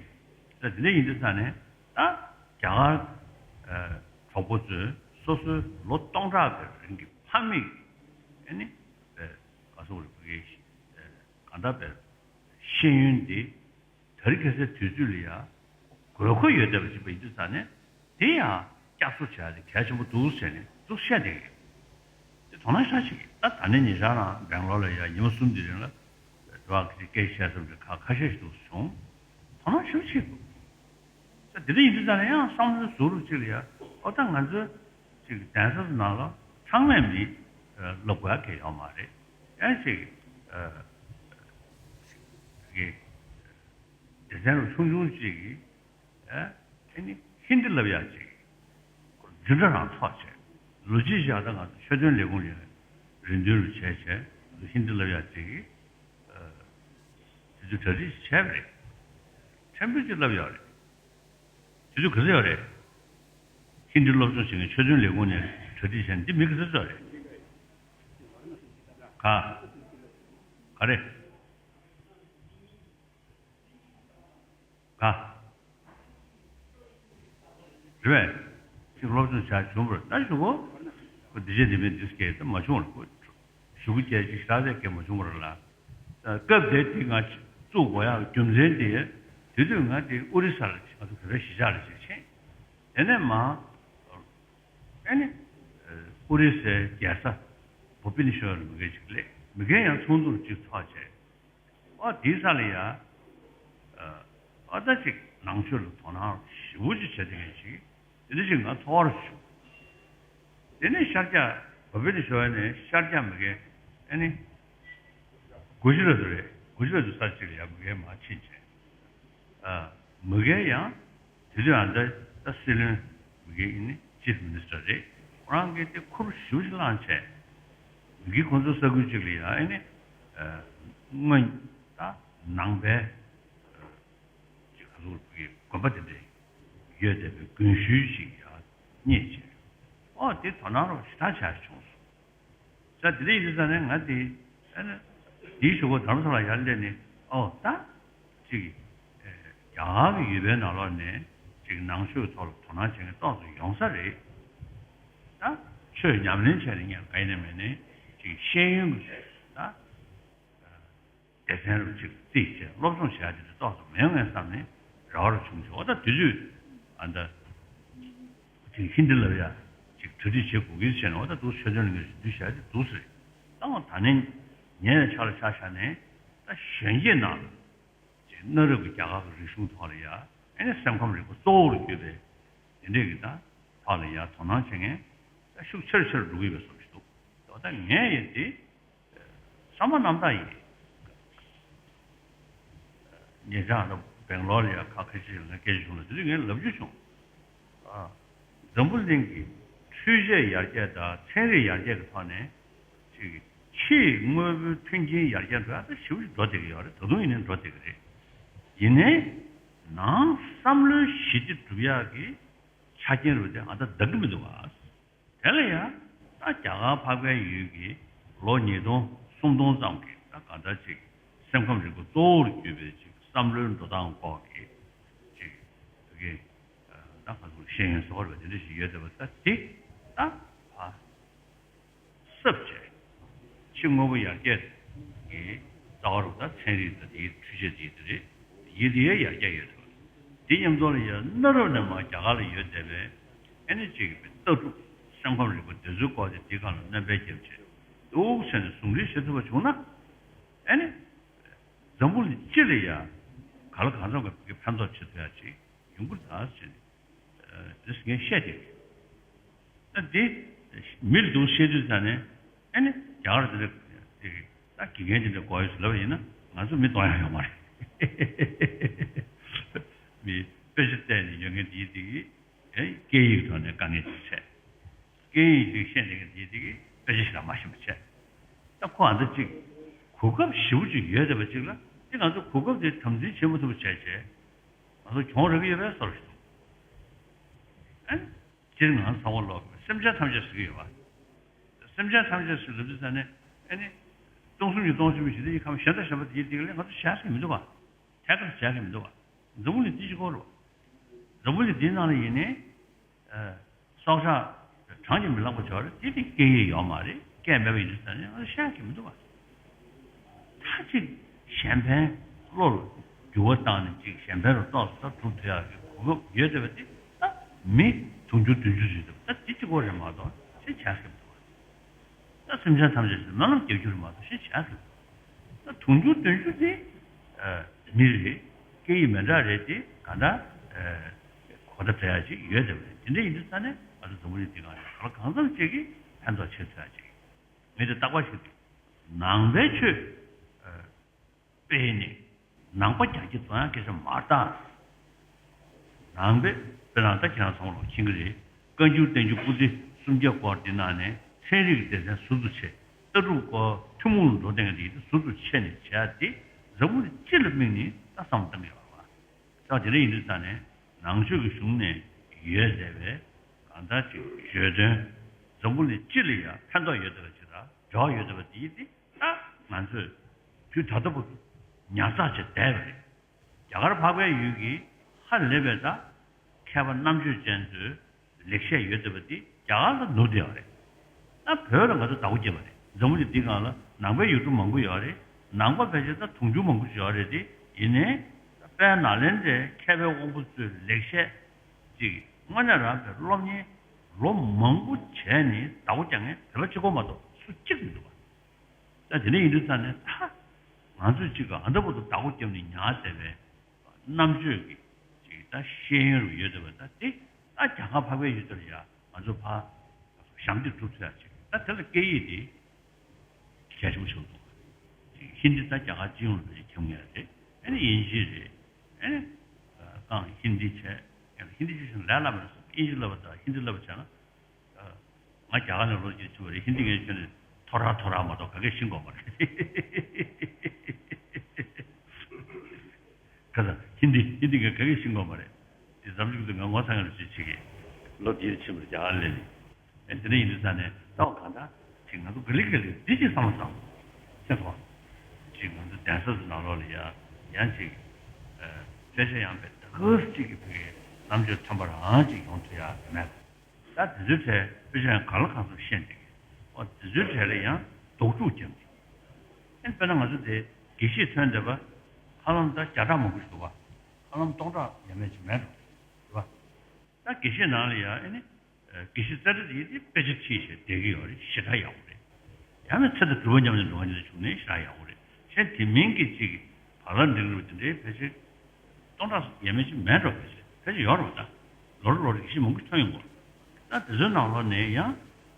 ད་དེ་འདྲ་ཡིན་དུས་ཙང་ནས་ད་རྒྱ་གར་གྲོགས་པོ་ཚོས་སོ་སོའི་ལོ་སྟོང་ཕྲག་གི་རིང་གི་ཕ་མེས་ཀྱི་ཨ་ནི་ག་སོག་རིག་པའི་གང་ལྟར་པའི་ཤེས་ཡོན་འདི་དེ་རིང་ཁ་སའི་དུས་ཚོད་ལ་ཡ་དགོས་མཁོ་ཡོད་བསྡད་པ་ཞིག་ཡིན་དུས་ཙང་ནས་དེ་ཡང་བསྐྱར་གསོ་བྱ་ཡ་དེ་གལ་ཆེན་པོ་འདུག་ཟེར་ནས་འདུག་བཤད་བསྡད་ཀྱི་ཡོད། དེ་དོ་སྣང་ཤ་ཞིག་གིས་ད་ད་ནས་ཉེ་ཆར་རང་སྦེང་ལོར་ལ་ཡ་ཉི་མ་གསུམ་དེ་རིང་ལ་འགྲོ་བ་གི་སྐད་ཆ་བཤད་ས་ཁ་ཁ་ཤས་ཤིག་འདུག་བྱུང་། དོ་སྣང་ཞེ་པོ་བྱེད་དགོས། ད་དེ་འདྲ་ཡིན་དུས་ཙང་ནས་ཡང་བསམ་བློའི་ཟུར་རུ་གཅིག་ལ་ཡ་ཨོ་ད་ང་ཚོའི་ཅིག་གདན་ས་ནང་ལ་ཚང་མས་མི་སློབ་དགོས་ཡ་གལ་ཡོད་མ་རེད། ཡང་ཅིག་གི་སྡེ་ཚན་རུ་ཆུང་ཆུང་གཅིག་གིས་ཨ་ཨ་ནི་ཧིན་དི་བསླབ་ཡག་ཅིག་འཛིན་གྲྭ་རང་ཚོགས་བྱས། ལོ་གཅིག་བཞག་ད་ང་ཚོ་ཆོས་དོན་ལས་ཁུངས་ནས་རེ་འདུན་རུ་བྱས་བྱས་ཧིན་དི་བསླབ་ཡག་ཅིག་གིས་དེ་ཚོ་གྲ་སྒྲིག་བྱས་པ་རེད། ཕྲན་བུ་ཅིག་བསླབ་ཡག་རེད། དེ་ཚོ་ག་ཚོད་ཡོད་རེད། ཧིན་དི་སློབ་སྦྱོང་བྱེད་མཁན་ཆོས་དོན་ལས་ཁུངས་ནས་གྲ་སྒྲིག་བྱས་ནས་འདི་མི་ག་ཚོད་ཚོད་རེད། ག་ག་རེ། ག་རེད་པས། ཅིག་སློབ་སྦྱོང་བྱ་བྱུང་བར་ལྟ་ཞུ་གོ། ཁོ་འདི་བྱས་འདི་མིན་འདི་སྐད་དུ་མ་བྱུང་བར་ཁོ་ཞུ་གི་བྱས་ཅིག་ཤ་ཚའི་སྐད་མ་བྱུང་བར་ལ། སྐབས་དེ་དེ་ང་བཙུགས་དགོས་ཡག་རྒྱུ་མཚན་དེ་དེ་དུས་ང་དེ་ཨོ་རི་ས་ལ་ང་ཚོ་བོད་པའི་གཞིས་ཆགས་ལ་ཅིག་ཕྱིན། དེ་ནས་མ། ཨ་ནི། ཨོ་རི་སའི་རྒྱལ་ས་བྷུ་བི་ནི་ཤོར་ལ་མི་སྒེར་ཅིག་སླེབས། མི་སྒེར་ཡང་ཚོགས་འདུར་ཅིག་ཚོགས་བྱས། ཨོ་དེའི་ས་ལ་ཡ། ཨོ་ད་ཅིག་ནང་ཆོས་ལ་དོ་སྣང་ཞེ་པོ་ཅིག་བྱས་བསྡད་མཁན་ཅིག་དེ་འདྲ་ཞིག་ང་ཚོར་བྱུང་། དེ་ནས་ཤར་རྒྱག་བྷུ་བི་ནི་ཤོར་ནས་ཤར་རྒྱག་མི་སྒེར་ཨ་ནི། གུ་ཇི་ར་ཏུ་རེད། གུ་ཇི་ར་ཏུ་ས་ཅིག་ལ་ཡ་མི་སྒེར་མར་ཕྱིན་བྱས། ཨ་མི་སྒེར་ཡང་། དེ་དུས་ཨ་ད་ད་སྲིད་བློན་མི་སྒེར་ཨིན་ནི་ཅིབ་མི་ནི་སི་ཊར་རེད། ཁོ་རང་གིས་དེ་ཁུར་ཞེ་པོ་ཞིག་བླངས་བྱས། མི་སྒེར་ཁོང་ཚོའི་ས་ཁུལ་ཅིག་ལ་ཡ་ཨ་ནི་ཨ་སྔོན་ད་ནང་པའི་ཅིག་ག་ཚོད་ཀྱི་དགོན་པ་དེ་འདྲ་ཡོད་བསྡད་པའི་དགོན་ཤུལ་ཅིག་ཡ་རྙེད་བྱས། ཨོ་དེ་དོ་སྣང་རོགས་ཞེ་དྲག་བྱས་བྱུང་སོང་། ས་དེ་རིང་ཡིན་ཙང་ནས་ང་དེ་ཨ་ནི་དེའི་གཞུག་གུ་དྷ་རམ་ས་ལ་ཡར་སླེབས་ནས་ཨོ་ད་ཅིག་རྒྱ་གར་གྱི་ཡུལ་པའི་ནང་ལོགས་ནས་ཅིག་ནང་ཆོས་ཐོག་ལ་དོ་སྣང་བྱེད་མཁན་ཏོག་ཙམ་ཡོང་ས་རེད། ད་ཆོས་ཉམས་ལེན་བྱས་ནས་ངས་ག་ཡིན་ནས་མིན་ནས་ཅིག་ཤེས་ཡོན་གྱི་ད། སྡེ་ཚན་རུ་གཅིག་རྩིས་བྱས་སློབ་སྦྱོང་བྱས་དེ་འདྲ་ཏོག་ཙམ་མེད་ངེས་བསམ་ནས་རེ་བ་རུ་བྱུང་ཆེ། འོ་ད་དུས་ཚོད་ཨ་ད་ཅིག་ཧིན་དི་བསླབ་ཡ་ཅིག་གྲ་སྒྲིག་བྱེད་དགོས་ཀྱི་བྱས་ནས་འོ་ད་འདུག་ཆོས་དོན་ལ་ངས་འདུས་བྱས་དེ་འདུག་ཟེར། ད་འོ་ད་ནས་ཉེ་བའི་ཆར་ལ་ཆ་བཞག་ནས་ད་གཞོན་སྐྱེས་ནང་ལ་ཅིག་གནའ་རབས་ཀྱི་རྒྱ་གར་གྱི་རིག་གཞུང་ཐོག་ལ་ཡ་ཨེ་ནས་སེམས་ཁམས་རིག་པ་གཙོ་བོར་གྱུར་པའི་དེ་འདྲས་ཀྱི་ད་ཐོག་ལ་ཡ་དོ་སྣང་བྱེད་མཁན་ད་ཤུགས་ཆེ་རུ་ཆེ་རུ་འགྲོ་གི་ཡོད་པའི་བཟོ་ཞིག་འདུག་འོ་ད་ངས་ཡ་དེ། བསམ་པ་རྣམ་དག་ཡིན། ཉེ་ཆར་ལ་སྦེང་ལོར་ལ་ཡ་ཁ་ཁ་ཤས་ལ་སྐད་ཆ་བྱུང་ལ་དེ་དུས་ངས་ལབ་རྒྱུ་བྱུང་། ཨ། འཛམ་བུ་གླིང་གི་འཕྲུལ་ཆས་ཡར་རྒྱས་དང་ཚན་རིག་ཡར་རྒྱས་ཀྱི་ཐོག་ནས་ཅིག་ཕྱིའི་དངོས་པོའི་མཐུན་རྐྱེན་ཡར་རྒྱས་འགྲོ་ཡ་ད་ཞེ་པོ་ཞིག་འགྲོ་བསྡད་ཀྱི་ཡོད་རེད། ད་དུང་ཡིན་ནའི་འགྲོ་བསྡད་ཀྱི་རེད། ཡིན་ནའི་ནང་བསམ་བློའི་ཞི་བདེ་སྒྲུབ་ཡག་གི་ཆ་རྐྱེན་རུ་དེ་ཨ་ད་འདང་གི་མི་འདུག་ག་དེ་ལ་ཡང་ད་རྒྱ་གར་འཕགས་པའི་ཡུལ་གྱི་ལོ་ཉིས་སྟོང་སུམ་སྟོང་ཙམ་གྱི་ད་གང་ལྟར་ཅིག་སེམས་ཁམས་རིག་པ་གཙོ་བོར་གྱུར་པའི་ཅིག་བསམ་བློའི་འགྲོ་སྟངས་སྐོར་གྱི་ཅིག་གི་ད་ག་ཚོད་ཤེས་ཡོན་ཟེར་བ་རེད་པ། དེ་འདྲ་ཞིག་ཡོད་བསྡད་པ་ད་དེ་ད་ཕ་གསབ་བྱས། ཕྱི་དངོས་པོ་ཡར་རྒྱས་ཀྱི་རྩ་བ་རུ་ད་ཚན་རིག་དང་དེའི་འཕྲུལ་ཆས་དེ་དེ་རེད། དེའི་དེ་ཡར་རྒྱས་ཡོད་རེད། དེ་མཉམ་དུ་ལ་ཡང་གནའ་རབས་ནས་མར་རྒྱ་གར་ལ་ཡོད་བསྡད་པའི་ཨ་ནི་གཅིག་གི་ལྟ་གྲུབ་སེམས་ཁམས་རིག་པ་དེ་ཚོའི་སྐོར་དེ་དེའི་སྒང་ལ་སྣོན་པ་བརྒྱབ་བྱས་འདུག་ཟེར་ནས་ཟུང་འབྲེལ་བྱེད་ཐུབ་པ་བྱུང་ན་ཨ་ནི་འཛམ་བུ་གླིང་སྤྱི་ལ་ཡང་ག་ལ་གང་འཚམ་གྱི་ཕན་ཐོགས་བྱེད་ཐུབ་ཡ་ཅིག་ཡོང་གི་རེད་ཟེར་ནས། དེ་ངས་བཤད་དེ། ད་དེ་མི་ལ་དུང་བཤད་དུས་ཙང་ནས་ཨ་ནི་རྒྱ་གར་དེ་འདྲ་དེ་ད་དགེ་རྒན་དེ་འདྲ་དགོས་ཡོད་ཟེར་ལབ་པ་ཡིན་ན་ང་ཚོ་མི་གཏོང་ཡ་ཡོད་མ་རེད། མི་དཔེ་ཆ་བལྟས་ནས་ཡོད་མཁན་དེ་དེ་ཨེ་སྐད་ཡིག་ཐོག་ནས་དཀའ་ངལ་ཅིག་འཕྲད། སྐད་ཡིག་ཅིག་ཤེས་ནས་དེ་དེ་གི་དཔེ་ཆ་ཞིག་ལ་མ་ཤེས་པ་བྱས། ད་ཁོ་ཨ་འདྲ་ཅིག་གོ་སྐབས་ཞེ་པོ་ཅིག་ཡོད་བསྡད་པ་ཅིག་ལ་དེ་ང་ཚོ་གོ་སྐབས་དེ་དམ་འཛིན་བྱེད་མ་ཐུབ་པ་བྱས་བྱས། ང་ཚོ་གྱོང་རག་གི་ཡོད་པའི་བཟོ་འདྲ་ཞིག་འདུག་ཨ་ནི་སྤྱིར་ང་ཚོ་ཚང་མ་ལོག་གི་སེམས་ཅན་ཐམས་ཅད་ཟེར་གི་ཡོད་པ། སེམས་ཅན་ཐམས་ཅད་ཟེར་ལབ་དུས་ཙང་ནས་ ཨ་ནི་སྟོང་གསུམ་གྱི་སྟོང་གསུམ་གྱི་ཞི་བདེ་ཡི་ཁམས་གཞན་དང་གཞན་པ་དེའི་སྟེང་ལ་ང་ཚོ་བྱ་ཤེས་མི་འདུག་བ། ཐད་ཀར་བྱ་ཤེས་མི་འདུག་བ། འཛམ་བུ་གླིང་འདི་གཅིག་པོ་རེད་བ། འཛམ་བུ་གླིང་འདིའི་ནང་ལ་ཡིན་ནའི། ཨ། སྲོག་ཆགས་གྲངས་ཀྱིས་མི་ལངས་པ་ཅིག་ཡོད་རེད། དེ་དེ་སྐད་ཡིག་ཡོད་མ་རེད། སྐད་མེད་པ་ཡིན་དུས་ཙང་ནས་ང་ཚོ་བཤད་ཀྱི་མི་འདུག་བ། ད་ཅིག་གཞན་ཕན་བློ་ལ་འགྱུར་བ་བཏང་ནས་ཅིག་གཞན་ཕན་ལ་ཏོག་ཙམ་སྒྲུབ་ཐུབ་ཡག་གི་གོ་སྐབས་ཡོད་བསྡད་པ་དེ་ད་མི་དུང་ཕྱུར་བདུན་ཅུ་ཟིན་འདུག་ད་དེ་གཅིག་པོ་རེད་མ་གཏོགས་ཅིག་བྱ་ཤེས་མི་འདུག་བ། ད་སེམས་ཅན་ཐམས་ཅད་ཀྱི་སྨོན་ལམ་རྒྱག་རྒྱུ་རེད་མ་གཏོགས་ཤེས་བྱ་ཟེར། ད་དུང་ཕྱུར་བདུན་ཅུ་དེ་ཨ་མི་རེད། སྐད་ཡིག་མི་འདྲ་རེད་དེ་གང་ལྟར་ཨ་གོ་བརྡ་སྤྲད་ཡག་ཅིག་ཡོད་བསྡད་པ་རེད། དེ་འདྲ་ཡིན་དུས་ཙང་ནས་ང་ཚོ་འཛམ་བུ་གླིང་འདི་སྒང་ལ་གང་ལ་གང་འཚམ་ཅིག་གིས་ཕན་ཐོགས་བྱེད་ཐུབ་ཡག་ཅིག་ངས་དེ་རྟག་པར་ཞུ་གི། ནང་པའི་ཆོས་ཨ་སྤེལ་ནས་ནང་པ་རྒྱ་སྐྱེད་བཟོ་ཡག་སྐད་ཆ་མ་རེད་ད། ནང་པའི་དཔེར་ན་ད་ཁྱེད་རང་ཚང་མ་ལོག་མཁྱེན་གྱི་རེད། བཀའ་འགྱུར་བསྟན་འགྱུར་སྐུ་ཚེ་སུམ་བརྒྱ་སྐོར་འདི་ནང་ནས་ཚན་རིག་སྡེ་ཚན་ཟུར་དུ་ཕྱེ། ལྟ་གྲུབ་སྐོར་ཐུན་མོང་ལ་འགྲོ་བསྡད་མཁན་དེ་ཟུར་དུ་ཕྱེ་ནས་བྱས་ཏེ་འཛམ་བུ་གླིང་སྤྱི་ལ་དམིགས་ནས་ད་བསམ་བློ་གཏང་གི་ཡོད་རེད་བ། ད་དེ་འདྲ་ཡིན་དུས་ཙང་ནས་ནང་ཆོས་ཀྱི་གཞུང་ནས་ཡོད་བསྡད་པའི་གང་ལྟར་གྱི་བརྗོད་དོན་འཛམ་བུ་གླིང་སྤྱི་ལ་ཡང་ཕན་ཐོགས་ཡོད་བསྡད་པ་ཅིག་དང་འབྲེལ་བ་ཡོད་བསྡད་པ་དེ་ཡིན་ཏེ། ད་ང་ཚོས་དུས་ད་ལྟ་བར་དུ་ཉར་ཚགས་བྱས་བསྡད་པ་རེད། རྒྱ་གར་འཕགས་པའི་ཡུལ་གྱི་ཧ་ལས་པའི་ད་མཁས་པ་རྣམ་དཔྱོད་ཅན་ཚོའི་ལེགས་བཤད་ཡོད་བསྡད་པ་འདི་རྒྱ་གར་ལ་ནུབ་བསྡད་ཡོད་རེད། ད་བོད་ལ་ང་ཚོ་བདག་པོ་བརྒྱབ་པ་རེད། འཛམ་བུ་གླིང་འདི་སྒང་ལ་ནང་པའི་ཡུལ་གྲུ་མང་པོ་ཡོད་རེད། ནང་པ་ཕལ་ཆེར་ད་དུང་ཕྱུར་མང་པོ་ཞིག་ཡོད་རེད་དེ། ཡིན་ནའི་ད་དཔལ་ནཱ་ལེནྡྲའི་མཁས་པའི་དབང་པོ་ཚོའི་ལེགས་བཤད་ཅིག་དངོས་གནས་རང་བའི་སློབ་གཉེར་ལོ་མང་པོ་བྱས་ནས་བདག་པོ་རྒྱག་མཁན་བོད་པ་གཅིག་པོ་མ་གཏོགས་སུ་གཅིག་མི་འདུག་བ། ད་དེ་འདྲ་ཡིན་དུས་ཙང་ནས་ད་ང་ཚོས་གཅིག་ག་ཨ་འདྲ་པོ་དུ་བདག་པོ་བརྒྱབ་ནས་ཉར་བསྡད་པའི་རྣམ་དཔྱོད་ཀྱི་ཅིག་ད་ཤེས་ཡོན་རུ་ཡོད་བསྡད་པ་ད་དེ་ད་རྒྱ་གར་འཕགས་པའི་ཡུལ་དུ་ཡ་ང་ཚོ་ཕར་ཞབས་འདེགས་སྒྲུབ་ཐུབ་ཡ་ཅིག་ད་དེ་ལ་སྐད་ཡིག་དེ་གལ་ཆེན་པོ་ཆགས་འདུག་ཅིག་ཧིན་དི་ད་རྒྱ་གར་སྤྱི་ཡོངས་ལ་ཁྱབ་ངེས་རེད། ཨ་ནི་དབྱིན་ཇི་རེད། ཨ་ནི་གང་ཧིན་དི་བྱས། ཡང་ཧིན་དི་ཆོས་ཞིག་ལས་སླ་མ་རེད་སོང་། དབྱིན་ཇི་བསླབ་པ་དང་ཧིན་དི་བསླབ་པ་བྱས་ན། ང་རྒྱ་གར་ནས་ལོ་གཅིག་ཕྱིན་པ་རེད། ཧིན་དི་ངས་ཁྱོན་ནས་ཐོ་ར་ཐོ་ར་མ་གཏོགས་ག་གེ་ཤེས་ཀྱི་ཡོད་མ་རེད། ཁ་སང་ཧིན་དི་ཧིན་དི་ངས་ག་གེ་ཤེས་ཀྱི་ཡོད་མ་རེད། དེ་ཙམ་ཞིག་ཏུ་ང་ངོ་ཚ་ངེས་ལ་ཅིག་བྱེད་ཀྱི། ལོ་དེར་ཕྱིན་པ་རྒྱ་གར་སླེབས་ནས། ཨེ་དེ་འདྲ་ཡིན་དུས་ཙང་ནས་ད་བ་གང་ལྟར་ཅིག་ང་ཚོ་ག་ལེ་ག་ལེ་འདི་ཅིག་བསམ་བློ་བཏང་། ཤེས་སོང་། ཅིག་ང་ཚོ་གདན་ས་ཚོ་ནང་ལོགས་ལ་ཡ་ཡང་ཅིག་ཨ་དཔེ་ཆ་ཡང་དཔེ་ད་ག་ཅིག་གི་བོད་ཀྱི་རྣམ་དཔྱོད་ཐོན་པ་རང་ཅིག་ཡོང་ཐུབ་ཡ་མེད་པ། ད་དེ་ཚོའི་གྲས་དཔེ་ཆ་ཡང་གང་ལ་གང་འཚམ་ཤེས་འདུག་ཨོ་དེ་ཚོའི་གྲས་ལ་ཡང་རྡོག་ཅུག་བརྒྱབ་འདུག་ཨེ་དཔེར་ན་ང་ཚོ་དེ་དགེ་བཤེས་ཐོན་བསྡད་པ་ཧ་ལམ་ད་བརྒྱ་ཕྲག་མང་པོ་ཞིག་འདུག་བ། ཧ་ལམ་སྟོང་ཕྲག་ཡས་མས་ཅིག་མེད་འགྲོ་རེད་བ། ད་དགེ་བཤེས་ནང་ལ་ཡང་ཨེ་ནི། དགེ་བཤེས་རྩ་ཁྲི་དེ་ཡིན་དེ་དཔེ་ཆ་ཁྲིད་བྱས་བསྡད་ཀྱི་ཡོད་རེད། ཞེ་དྲག་ཡག་པོ་རེད། ཡང་ན་ཚེ་དང་སྒྲུབ་པ་མཉམ་ནས་འགྲོ་མཁན་དེ་འདྲ་བྱུང་ན་ཞེ་དྲག་ཡག་པོ་རེད། གཞན་དེ་མིན་གྱི་ཅིག་བག་ལ་འགྲིག་རུ་དེ་འདྲའི་ཕལ་ཆེར་སྟོང་ཕྲག་ཡས་མས་ཅིག་མེད་འགྲོ། ཕལ་ཆེར་ཕལ་ཆེར་ཡོད་རེད་བ། ད་ལོ་རེ་ལོ་རེ་དགེ་བཤེས་མང་པོ་ཐོན་ཡོང་གི་རེད། ད་དེ་ཚོའི་ནང་ལོགས་ནས་ཡང་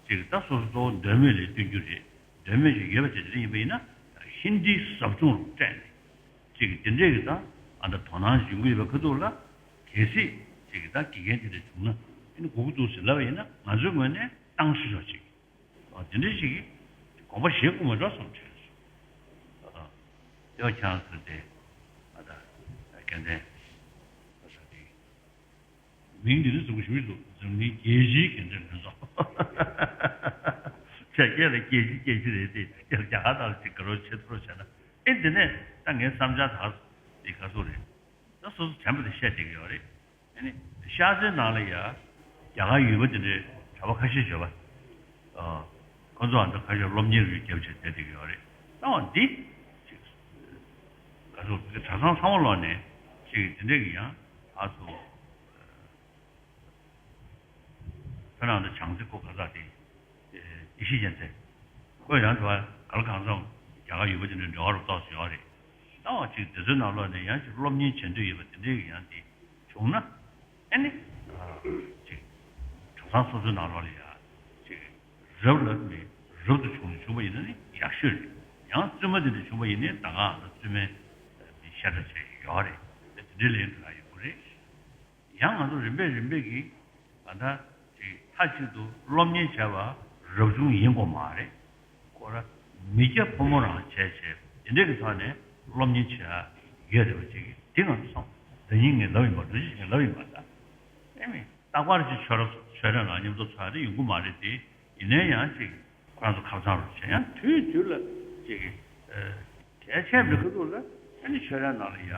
ཅིག་ད་སོ་སོ་གཙོ་བོ་འདོད་མོས་ལས་བསྟུན་རྒྱུ་རེད། འདོད་མོས་ཅིག་ཡོད་པ་བྱས་དེ་འདྲ་ཡིན་པ་ཡིན་ན་ཧིན་དིའི་ཟབ་སྦྱོང་རུ་སྤྲད་ནས། ཅིག་དེ་འདྲས་ཀྱི་ད་ཨ་ད་དོ་སྣང་ཡོང་གི་ཡོད་པའི་ཁ་ཐུག་ལ། གལ་སྲིད་ཅིག་གི་ད་དགེ་རྒན་དེ་འདྲ་བྱུང་ན་ཨ་ནི་དགོས་ཀྱི་འདུག་ཟེར་ལབ་པ་ཡིན་ན་ང་ཚོའི་ངོས་ནས་བཏང་ཤེས་ཆོག་ཅིག་ཨ་དེ་འདྲས་ཞིག་གི་དགོངས་པ་བཞེས་དགོས་མ་འགྲོ་བསམ་བྱས་སོང་། ཨ་དེ་བ་ཁྱེད་རང་ཚོ་དེ་ཨ་ད་དགེ་ལྡན་ཨ་ས་དེ། མིང་འདི་ནི་གཟུགས་ཞུ་ཞུ་འཛམ་གླིང་རྒྱལ་སྤྱིའི་འགན་འཛིན་མིན་སོང་། ཆ་རྐྱེན་ལ་རྒྱལ་སྤྱི་རྒྱལ་སྤྱི་རེད་དེ་རྒྱ་གར་དང་ཅིག་དགའ་རོགས་བྱེད་ཐུབ་རོགས་བྱས་ན་ཨེ་འདི་ནས་ད་ངའི་བསམ་འཆར་དག་འདི་ག་ཚོད་རེད། ད་སོ་སོ་དྲན་པ་དེ་བཤད་བསྡད་ཀྱི་ཡོད་རེད། ཨེ་ནི་ཤར་རྩེའི་ནང་ལ་ཡ་རྒྱ་གར་ཡུལ་པ་དེ་འདྲའི་གྲྭ་པ་ཁ་ཤས་ཡོད་པ། ཁོ་ཚོ་ཨ་འདྲ་ཁ་ཤས་སློབ་གཉེར་རུ་རྒྱབ་བྱས་བསྡད་བསྡད་ཀྱི་ཡོད་རེད། ད་འོ་འདི་ཅིག་ག་ཚོད་གྲྭ་ཚང་ཚང་མ་ལོག་ནས་ཅིག་དེ་འདྲས་ཀྱི་ཡང་ཨ་ཚོ་ཁྱོད་རང་ཚོ་བྱང་རྩེ་ཁོ་ག་ཚ་དེ་ཡེ་ཤེས་ཅན་ཚེ་ཁོ་ཡང་དུ་བ་ག་ལ་གང་འཚམ་རྒྱ་གར་ཡུལ་པ་དེ་འདྲ་འབྲེལ་བ་རུ་ཏོག་ཙམ་ཡོད་རེད། ད་འོ་ཅིག་དེ་ཚོའི་ནང་ལོག་ནས་ཡང་ཅིག་སློབ་གཉེར་བྱེད་འདོད་ཡོད་པ་དེ་འདྲས་ཀྱི་ཡང་དེ་བྱུང་ན། ཨ་ནི། ཅིག་གྲྭ་ཚང་སོ་སོའི་ནང་ལོགས་ལ་ཡ། ཅིག་རབ་ལ་ནི་རབ་ཏུ་བྱུང་ནས་བྱུང་བ་ཡིན་ན་ནི་ཡག་ཤོས་རེད། ཡང་བཙུན་མ་དེ་འདྲ་བྱུང་བ་ཡིན་ནའི་ད་ག་ཨ་ད་བཙུན་མའི་མི་ཤ་ཁྲག་ཆད་ཡོད་རེད། དེ་འདྲའི་ལན་དུ་ཡག་ཡོད་རེད། ཡང་ང་ཚོ་རིམ་པས་རིམ་པས་ཀྱིས་ད་ལྟ་ཅིག་མཐའ་གཅིག་ཏུ་སློབ་གཉེར་བྱས་པ་རབ་བྱུང་ཡིན་དགོས་མ་རེད། ཁོ་ར་མི་སྐྱ་ཕོ་མོ་རང་བྱས་བྱས་དེ་འདྲས་ཀྱི་ཐོག་ནས་སློབ་གཉེར་བྱེད་ཡ་ཡོད་རེད་པ་ཅིག་དེ་ང་ཚོ་བསམ་ད་ཡིན་ངས་ལབ་ཡིན་པ་འགྲོ་ཅི་ཞིག་ལབ་ཡིན་པ་ད། ཨེ་མི་རྟག་པར་ཅིག་ཆོས་ར་ཆོས་ར་རང་མཉམ་དུ་ཚོགས་ཡ་དེ་ཡོང་གི་མ་རེད་དེ། ཡིན་ནའི་ཡང་ཅིག་ ཁོ་རང་ཚོ་ཁ་སང་རུ་བྱས། ཡང་དུས་དུས་ལ་ཅིག་གལ་ཆེ་མི་ཁ་ཐུག་ལ་ཨ་ནི་ཆོས་རའི་ནང་ལ་ཡ་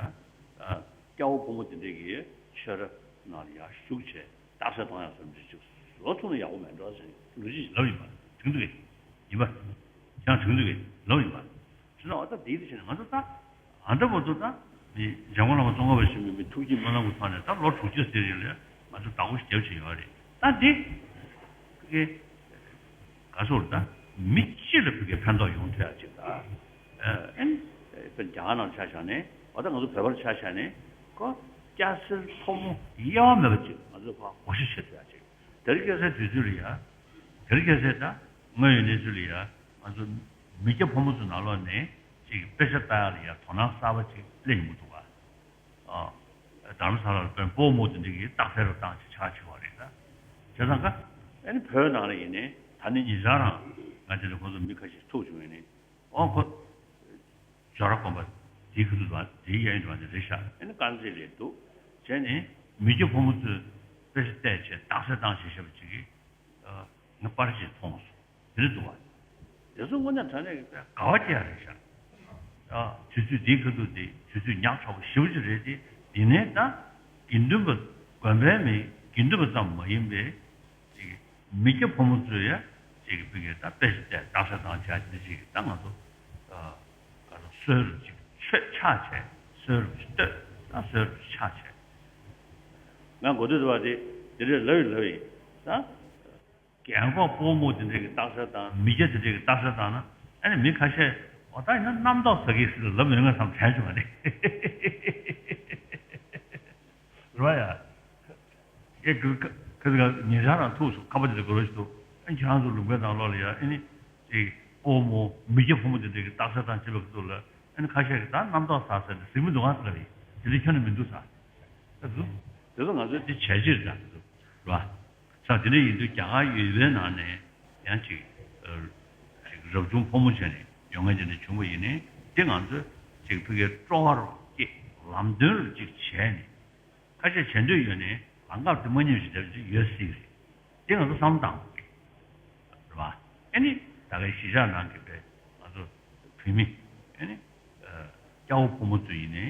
སྐྱ་བོ་ཕོ་མོ་དེ་འདྲས་ཀྱི་ཆོས་ར་ནང་ལ་ཡ་ཞུགས་བྱས་རྟགས་གསལ་བཏང་ཡག་བཟོ་འདྲ་ཅིག་བཟོ་ཐུབ་ན་ཡག་པོ་མེད་འགྲོ་ཟེར་ནས་ལོ་རྒྱུས་ལབ་ཡིན་པ་དྲན་གྱི་འདུག་གས། ཡིན་པ། ཁྱེད་རང་དྲན་གྱི་འདུག་གས། ལབ་ཡིན་པ། བྱས་ན་འོ་ད་དེའི་དེ་བྱས་ནས་ང་ཚོ་ད་ཨ་འདྲ་མ་གཏོགས་ད་མི་འཇམ་མགོན་བླ་མ་ཙོང་ཁ་པ་ཆེན་པོའི་མི་ཐུགས་བསྐྱེད་སྨོན་ལམ་གྱི་ཐོག་ནས་ད་ལོ་དྲུག་ཅུ་ཟེར་རིང་ལ་ང་ཚོ་བདག་པོ་ཞིག་རྒྱབ་བྱས་ཡོད་རེད། ད་འདི་གི་ག་སོར་ད་མི་སྤྱི་ལ་ཕ་གིའི་ཕན་ཐོགས་ཡོང་ཐུབ་ཡག་ཅིག་ད་ཨ་ནི་དཔེར་རྒྱ་གར་ནང་ཆ་བཞག་ནས་འོ་ད་ང་ཚོ་བོད་པར་ཆ་བཞག་ནས་ཁོ་སྐྱ་སེར་ཕོ་མོ་དབྱེ་བ་མེད་པ་ཅིག་ང་ཚོ་ཕར་བགོ་བཤའ་བྱེད་ཐུབ་ཡག་ཅིག་དེ་རིང་ཁ་སང་དུས་ཚོད་ལ་ཡ། དེ་རིང་ཁ་སང་ད་དངོས་ཡོད་གནས་ཚུལ་ལ་ཡ་ང་ཚོ་མི་སྐྱ་ཕོ་མོ་ཚོ་ནང་ལོགས་ནས་ཅིག་དཔེ་ཆ་ལྟ་ཡག་ལ་ཡ་དོ་སྣང་གསར་པ་ཅིག་སླེབས་ཡོང་གི་འདུག་ག་ཨ། རྡ་རམ་ས་ལ་ལ་དཔོན་པོ་མོ་དེ་འདྲ་གིས་རྟགས་གསལ་རུ་བཏང་ཅིག་ཆགས་ཆེ་བ་རེད་ད། བྱས་ཙང་ཀ་ཨ་ནི་བོད་ནང་ལ་ཡིན་ནའི་ད་ནི་ཉེ་ཆར་རང་ང་དེ་འདྲ་ཁོང་ཚོ་མི་ཁ་ཤས་ཐུག་བྱུང་ཡིན་ནའི། ཨོ་ཁོ། ཇོ་ར་དགོན་པ་དེའི་ཁ་ཐུག་དང་དེའི་གཡས་གཡོན་དུ་བ་དེ་རེད་ཤག་ཨ་ནི་དཀར་མཛེས་ལས་འདུག་བྱས་ནས་མི་སྐྱ་ཕོ་མོ་ཚོས་དཔེ་ཆ་བལྟས་བྱས་རྟགས་གསལ་བཏང་བྱས་བཞག་པ་ཅིག་གིས་ང་པར་ཞིག་མཐོང་སོང་། དེ་རེད་འདུག་བ། དེ་ཚོ་དངོས་གནས་དྲང་གནས་ཀྱི་དགའ་བ་སྐྱེ་ཡ་རེད་ཤག་ཨ། དུས་ཚོད་འདིའི་ཁ་ཐུག་དེ་དུས་ཚོད་ཉག་ཕྲ་བོ་ཞེ་པོ་ཅིག་རེད་དེ། ཡིན་ནའི་ད་དགེ་འདུན་པ་དགོན་པའི་མི་དགེ་འདུན་པ་ཙམ་མ་ཡིན་པའི་ཅིག་མི་སྐྱ་ཕོ་མོ་ཚོས་ཡ་ཅིག་ཕ་གིའི་ད་དཔེ་ཆ་བལྟས་རྟགས་གསལ་བཏང་བྱས་འདི་ཅིག་ད་ང་ཚོ་ག་ཚོད་གསོལ་རུ་ཅིག་མཆོད་ཕྱག་བྱས་གསོལ་རུ་ཅིག་བསྟོད་ད་གསོལ་རུ་ཅིག་ཕྱག་བྱས། ང་གོ་ཐོས་འདུག་བ་དེ་དེ་འདྲས་ལབ་ཡིན་ལབ་ཡིན་ད། རྒན་འཁོགས་སྤོ་རྨོ་དེ་འདྲས་ཀྱི་རྟགས་གསལ་བཏང་མི་སྐྱ་དེ་འདྲས་ཀྱི་རྟགས་གསལ་བཏང་ན་ཨ་ནི་མི་ཁ་ཤས་འོ་ད་ཡིན་ན་རྣམ་རྟོག་ཟ་གི་ཟེར་ལབ་མི་རུང་ང་བསམ་དྲན་བྱུང་བ་རེད། རེད་བ་ཡ། ཨེ་ཁ་ཁ་ཁ་ཉེ་ཆར་རང་ཐུག་སོང་། ཁ་པར་དེ་འདྲ་དགོས་རོགས་ཞིག་འདུག་ཨ་ཁྱེད་རང་ཚོ་ལུང་པའི་ནང་ལོགས་ལ་ཡ་ཨ་ནི་ཅིག་སྤོ་རྨོ་མི་སྐྱ་ཕོ་མོ་དེ་འདྲས་ཀྱི་རྟགས་གསལ་བཏང་བྱེད་པ་ཚོ་ལ་ཨ་ནི་ཁ་ཤས་ཀྱིས་ད་རྣམ་རྟོག་ཟ་ཟེར་ནས་ཟེར་མི་འདུག་ག་ཟེར་ལབ་ཡིན། དེ་འདྲ་ཁྱོན་ནས་མི་འདུག་ཟེར། ད་འདུག་དེ་ཚོ་ང་ཚོས་འདི་བྱས་རྗེས་རེད་ད་འདི་ཚོ་རེད་བ། ས་དེ་འདྲ་ཡིན་དུས་རྒྱ་གར་ཡུལ་པའི་ནང་ནས་ཡང་ཅིག་ཨ། ཅིག་རབ་བྱུང་ཕོ་མོ་བྱས་ནས་ཡོང་མཁན་དེ་འདྲ་བྱུང་བ་ཡིན་ནའི་འདི་ང་ཚོས་ཅིག་ཕ་གིའི་སྤྲོ་བ་རུ་སྐྱེས་ལམ་སྟོན་རུ་ཅིག་བྱས་ནས་ཁ་ཤས་བྱེད་འདོད་ཡོད་ནའི་ལམ་ཁ་དེ་མ་ཉམས་ཤིག་འདྲ་ཅིག་ཡོད་སྲིད་རེད། འདི་ང་ཚོ་བསམ་བློ་བཏང་དགོས་ཀྱི་རེད་བ། ཨེ་ནི་ད་གའི་གཞིས་ཆགས་ནང་གི་པའི་ང་ཚོ་བུད་མེད་ཨེ་ནི་སྐྱ་བོ་ཕོ་མོ་ཚོ་ཡིན་ནའི་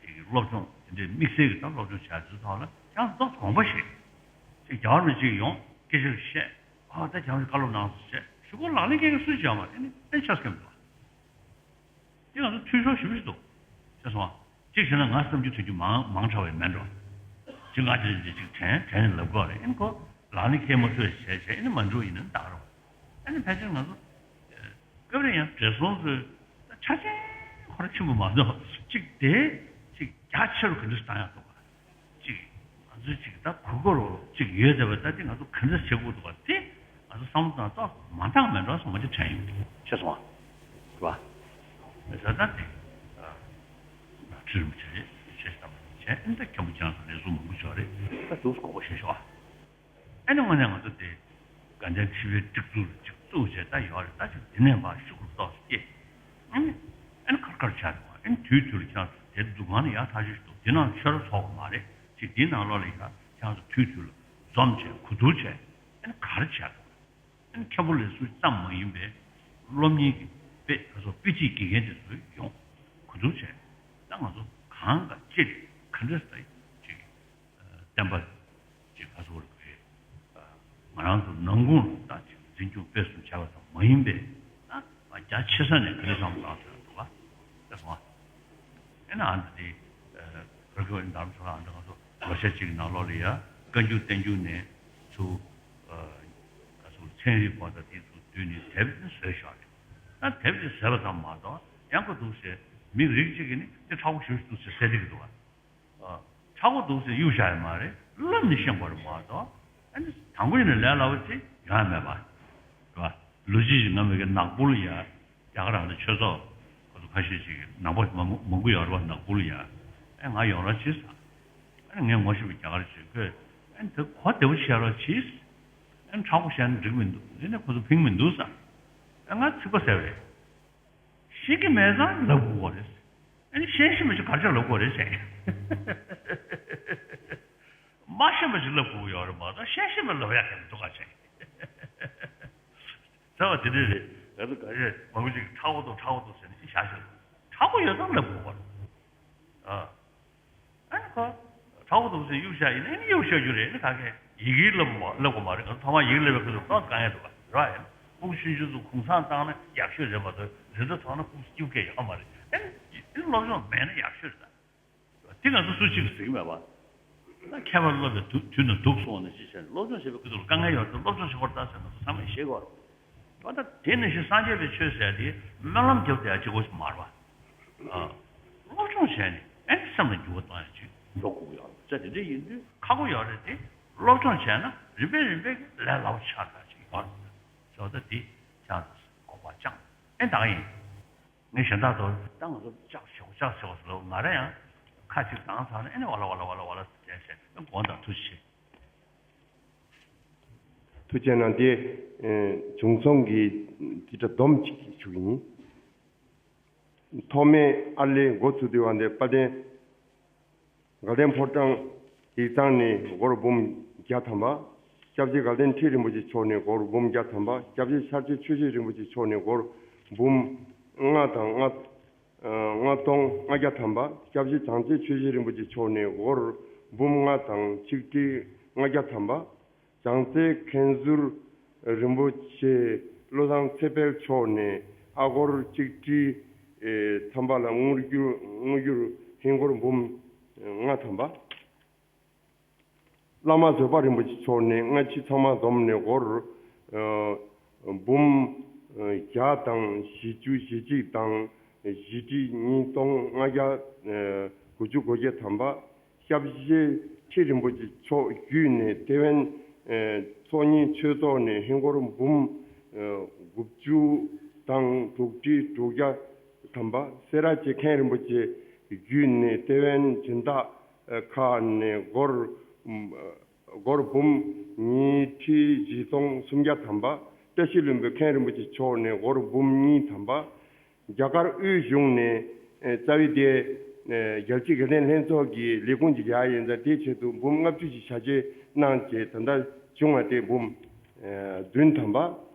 ཅིག་སློབ་སྦྱོང་དེ་འདྲའི་དམིགས་བསལ་གྱི་ད་སློབ་སྦྱོང་བྱ་རྒྱུ་ཐོག་ལ་ཡང་ཏོག་ཙམ་དགོངས་པ་བཞེས། ཅིག་རྒྱ་གར་མི་གཅིག་ཡོང་སྐད་ཆ་བཤད། ཨ་ད་རྒྱ་གར་མི་བཀའ་སློབ་གནང་སོང་བཤད་ཞུ་གོ་ལག་ལེན་སྐད་ཀྱི་སུས་བྱས་མ་རེད། ཨེ་ནི་དཔེ་ཆ་སྐྱོན་མི་འདུག་འདི་ང་ཚོ་འཐུས་ཤོར་ཞེ་པོ་ཞིག་འདུག་ཤེས་སོང་ཨ། གཅིག་བྱས་ན་ང་བསམ་རྒྱུ་ཐོས་རྒྱུ་མང་མང་དྲགས་པའི་མེད་འགྲོ། གཅིག་ང་དེ་འདྲ་ཅིག་དྲན་དྲན་ནས་ལབ་དགོས་རེད། ཨེ་ནི་ཁོ་ལག་ལེན་འཁེལ་མ་ཐུབ་བྱས་བྱས་ཨེ་ནི་མ་འགྲོ་ཡིན་ན་འདག་རོགས། ཨེ་ནི་ཕལ་ཆེར་ང་ཚོ་སྐབས་རེ་ཡང་བགྲེས་སོང་ཚོས་ཆ་ཆེན་ཁོ་ར་ཆེན་པོ་མ་གཏོགས་གཅིག་དེ་གཅིག་རྒྱ་ཆེ་རུ་ག་འདྲ་བཏང་ཡག་འདུག་ག་ཅིག་ང་ཚོས་ཅིག་ད་གོ་གོ་རོ་ཅིག་ཡོད་བསྡད་པ་ད་དེ་ང་ཚོ་ག་འདྲ་བྱེད་དགོས་འདུག་ག་དེ་ང་ཚོ་བསམ་བློ་བཏང་ཏོག་མ་བཏང་མེད་འགྲོ་སོང་ང་ཅིག་དྲན་ཡོང་གི་ཤེས་སོང་ཨ། རེད་བ། མི་ས་ད་དེ་ཁྲིར་མི་བྱེད་རེད་ཤེས་བསམ་བྱས་ཨེ་ད་མཁན་པོ་རྒྱང་སོང་ལས་ཟུར་མང་པོ་ཞོག་རེད། ད་འདུག་སེ་གོ་གོ་ཤེས་ཤོག་ཨ། ཨ་ནི་དངོས་གནས་ང་ཚོ་དེ་དགའ་ལྡན་ཁྲི་པའི་སྒྲིག་འཛུགས་ལ་ཅིག་བཙུགས་བྱས་ད་ཡོད་རེད། ད་ཅིག་དེ་ནས་ཕར་ཤུགས་རུ་ཏོག་ཙམ་སྐྱེས། ཨ་ནི་ཨ་ནི་ཁར་ཁར་བྱས་འདུག་ཨ་ནི་དུས་དུས་ལ་ཁྱེད་རང་ཚོ་དེ་འདུ་ཁང་ནི་ཡག་ཐག་ཆོད་ཞིག་འདུག་དེ་ནང་ཆོས་ར་ཚོགས་པ་མ་རེད། ཅིག་དེའི་ནང་ལོགས་ལ་ཡ་ཁྱེད་རང་ཚོ་དུས་དུས་ལ་འཛོམས་བྱས་གོ་བསྡུར་བྱས་ཨ་ནི་ག་རེ་བྱས་འདུག་ཨ་ནི་མཁན་པོ་ལས་ཟུར་ཙམ་མ་ཡིན་པའི་སློབ་གཉེར་གྱི་དཔེ་ད་སོ་དཔེ་ཁྲིད་དགེ་རྒན་དེ་ཚོ་ཡོང་གོ་བསྡུར་བྱས། ད་ང་ཚོ་གང་ག་ཅི་རེད་ག་འདྲ་ཟེར་ཅིག་བསྟན་པ་ཅིག་ག་ཚོད་རེད། ང་རང་ཚོ་ནང་ཁུལ་ལ་ད་ཅིག་འཛིན་སྐྱོང་སྤེལ་གསུམ་བྱས་པ་ཙམ་མ་ཡིན་པའི་ད་རྒྱ་ཆེ་ས་ནས་ག་རེ་བསམ་བློ་བཏང་ཟེར་འདུག་ག་ཤེས་སོང་ཨ། ཨེ་ན་ཨ་འདི་དེ་བར་སྐབས་ཨེ་རྡ་རམ་ས་ལ་ཨ་འདི་ང་ཚོ་ལོ་ཤས་ཅིག་ནང་ལོགས་ལ་ཡ་བཀའ་འགྱུར་བསྟན་འགྱུར་ནས་ཚུར་ག་ཚོད་ཚན་རིག་པ་དང་དེ་ཚོ་བསྡུས་ནས་དེབ་ནི་བཟོས་བཞག་རེད། ད་དེབ་དེ་བཟོས་པ་ཙམ་མ་གཏོགས་ཡང་ཁོ་འདུག་ཟེར་མི་རིགས་གཅིག་གིས་ནི་དེ་ཁྲ་བོ་ཞེ་པོ་ཞིག་འདུག་ཟེར་ཟེར་བསྡད་ཀྱི་འདུག་ག་ཨ། ཆག་སྒོ་འདུག་ཟེར་གཡུག་བཞག་ཡོད་མ་རེད། བསླབ་ནས་ཤེས་དགོས་རེད་མ་གཏོགས། ཨ་ནི་དང་པོ་ཡིན་ན་ལས་སླ་བོ་ཅིག་ཡོང་ཡ་མེད་པ། རེད་བ། ལོ་རྒྱུས་ཤིག་ང་མི་གི་ནག་པོ་ལ་ཡ། རྒྱ་གར་རང་ལ་ཆོས་ཚོགས་ཁོ་ཚོ་ཁ་ཤས་ཤིག་གི་ནང་པ་མང་མང་པོ་ཡོད་རེད་བ། ནག་པོ་ལ་ཡ། ཨེ་ང་ཡོང་རོགས་བྱེད་ཟེར། ཨ་ནི་ངས་ངོ་ཤེས་པའི་རྒྱ་གར་ཞིག་ཁོས་ཨ་ནི་དེ་གོ་བདེ་པོ་བྱེད་རོགས་གྱིས། ཨ་ནི་མཁྲེགས་པོ་བྱས་ན་འགྲིག་མི་འདུག་དེ་ནས་ཁོ་ཚོ་ཕིང་མི་འདུག་ཟེར། ཨ་ང་ཚིག་པ་ཟེར་བ་རེད། ཤེས་ཀྱི་མེད་ཙང་ལབ་དགོས་པ་རེད། ཨ་ནི་ཤེས་ཤེས་མ་ཞིག་གར་ཆག་ལབ་དགོས་རེད་ཟེར། མ་ཤེས་པ་ཞིག་ལབ་དགོས་ཀྱི་ཡོད་རེད་མ་གཏོགས་ཤེས་ཤེས་པ་ལབ་ཡག་གི་མི་འདུག་ག་ཟེར། ཟེར་བ་དེ་འདྲ་རེད། ད་ལྟ་ག་རེ་མང་པོ་ཅིག་ཁྲ་བོ་འདུག་ཁྲ་བོ་འདུག་ཟེར་ནས་ཅི་བྱ་ཞིག་ཁྲ་བོ་ཡོད་ཙང་ལབ་དགོས་པ་རེད། ཨ། ཨ་ནི་ཁོ་ཁྲ་བོ་འདུག་ཟེར་གཡུག་བཞག་ཡིན་ན་ཨ་ནི་གཡུག་བཞག་རྒྱུ་རེད། ཨ་ནི་ག་གེ་ཡི་གེ་ལབ་མ་ལབ་དགོས་མ་རེད། ཨ་ནི་ཐོག་མར་ཡི་གེ་ལབ་པའི་ཁོ་ཚོ་ཏོག་ཙམ་དཀའ་ངལ་འདུག་པ་རེད་པ། ཡིན་ན་ཕྲུ་གུ་ཆུང་ཆུང་ཚོ་གུང་སེང་བཏང་ན་ཡག་ཤོས་རེད་མ་གཏོགས་རི་ཁྲོད་ཐོག་ན་ཕྲུ་གུ་སྐྱིད་པོ་ཡོད་མ་རེད། ཨ་ནི་ཨ་ནི་སློབ་སྦྱོང་མེད་ན་ཡག་ཤོས་རེད་ད། དེ་ང་ཚོ་སུ་གཅིག་གིས་ཟེར་གྱི་མེད་པ། ད་མཁས་པ་སློབ་པའི་དུས་དུས་ནི་སྡུག་སོང་ནས་ཅི་བྱས་ནས་སློབ་སྦྱོང་བྱེད་པའི་ཁུལ་དུ་དཀའ་ངལ་ཡོད་ཚེ་སློབ་སྦྱོང་བྱེད་དགོས་རེད་ད་ཟེར་ན་ཚང་མས་ཤེས་དགོས་རེད། ད་ལྟ་དེ་ནང་བཞིན་སངས་རྒྱས་པའི་ཆོས་ཟེར་དེ་སྨོན་ལམ་རྒྱབ་བསྡད་ཡ་གཅིག་པོ་ཞིག་མ་རེད་པ། ཨ། སློབ་སྦྱོང་བྱས་ནས་ཨེ་སེམས་ལ་འགྱུར་བ་གཏོང་ཡ་ཅིག་འགྲོ་དགོས་ཀྱི་ཡོད་རེད། ད་དེ་འདྲ་ཡིན་དུས་ཁག་པོ་ཡོད་རེད་དེ། སློབ་སྦྱོང་བྱས་ན་རིམ་པས་རིམ་པས་ཀྱི་ལས་སླ་པོ་ཆགས་འདྲ་ཅིག་ཡོད་རེད། བྱས་ཙང་དེ་ཅང་དགོངས་པ་བཅངས་ཨེ་འདང་ཡིན། ངས་གཞན་དག་ཚོ་ད་ང་ཚོ་ལྕགས་ཞོག་ལྕགས་ཞོག་ཟེར་ལོ། ང་རང་ཡང་ཁ་ཅིག་བཏང་ཚར་ན་ཨེ་ནི་ཝ་ལ་ཝ་ལ་ཝ་ལ་ཝ་ལ་ཟེར་བྱས་དགོངས་དག་ཐུགས་རྗེ་ཆེ། ཐུགས་རྗེ་གནང་སྟེ། ཨེ། བྱུང་སོང་གི་འདི་འདྲ་སྡོམ་གཅིག་ཞུ་གི་ཡིན། ཐོག་མའི་ཨར་ལས་འགོ་ཚུགས་དུས་བ་འདི་དཔལ་ལྡན། དགའ་ལྡན་ཕོ་བྲང་ཡིག་ཚང་ནས་སྒོར་འབུམ་བརྒྱ་ཐམ་པ། སྐྱབས་རྗེ་དགའ་ལྡན་ཁྲི་རིན་པོ་ཆེ་མཆོག་ནས་སྒོར་འབུམ་བརྒྱ་ཐམ་པ། སྐྱབས་རྗེ་ཤར་སྐྱོད་ཆོས་རྗེ་རིན་པོ་ཆེ་མཆོག་ནས་སྒོར་འབུམ་ལྔ་དང་ལྔ་ལྔ་སྟོང་ལྔ་བརྒྱ་ཐམ་པ། སྐྱབས་རྗེ་བྱང་རྩེ་ཆོས་རྗེ་རིན་པོ་ཆེ་མཆོག་ནས་སྒོར་འབུམ་ལྔ་དང་ཆིག་ཁྲི་ལྔ་བརྒྱ་ཐམ་པ། བྱང་རྩེ་མཁན་ཟུར་རིན་པོ་ཆེ་བློ་བཟང་ཚེ་འཕེལ་མཆོག་ནས་ཨ་སྒོར་གཅིག་ཁྲི་ཨེ་ཐམ་པ་ལ་དངུལ་རྒྱུ་དངུལ་རྒྱུར་ཧིན་སྒོར་འབུམ་ལྔ་ཐམ་པ། བླ་མ་བཟོད་པ་རིན་པོ་ཆེ་མཆོག་ནས་སྔ་ཕྱི་ཚང་མ་བསྡོམས་ནས་སྒོར་ཨ་འབུམ་བརྒྱ་དང་བཞི་བཅུ་ཞེ་གཅིག་དང་བཞི་ཁྲི་ཉིས་སྟོང་ལྔ་བརྒྱ་དགུ་བཅུ་གོ་བརྒྱད་ཐམ་པ། སྐྱབས་རྗེ་ཁྲི་རིན་པོ་ཆེ་མཆོག་བརྒྱུད་ནས་ཐེ་ཝན་ཚོགས་གཉིས་ཆོས་ཚོགས་ནས་ཧིན་སྒོར་འབུམ་དགུ་བཅུ་དང་དྲུག་ཁྲི་དྲུག་བརྒྱ་ཐམ་པ། སེ་ར་བྱེས་མཁན་རིན་པོ་ཆེ་བརྒྱུད་ནས་ཐེ་ཝན་སྦྱིན་བདག་ཁག་ནས་སྒོར་སྒོར་འབུམ་ཉིས་ཁྲི་བཞི་སྟོང་སུམ་བརྒྱ་ཐམ་པ། བཀྲ་ཤིས་ལྷུན་པོའི་མཁན་རིན་པོ་ཆེ་མཆོག་ནས་སྒོར་འབུམ་གཉིས་ཐམ་པ། རྒྱ་གར་དབུས་གཞུང་ནས་རྩ་བའི་དེ་རྒྱལ་སྤྱིའི་དགེ་ལྡན་ལྷན་ཚོགས་ཀྱི་ལས་ཁུངས་ཀྱི་རྒྱ་ཡིན་ཙང་དེའི་ཆེད་དུ་འབུམ་ལྔ་བཅུ་ཞིག་བྱ་སྤྱོད་གནང་བྱས་ད་ལྟ་བྱུང་བ་དེ་འབུམ་བདུན་ཐམ་པ།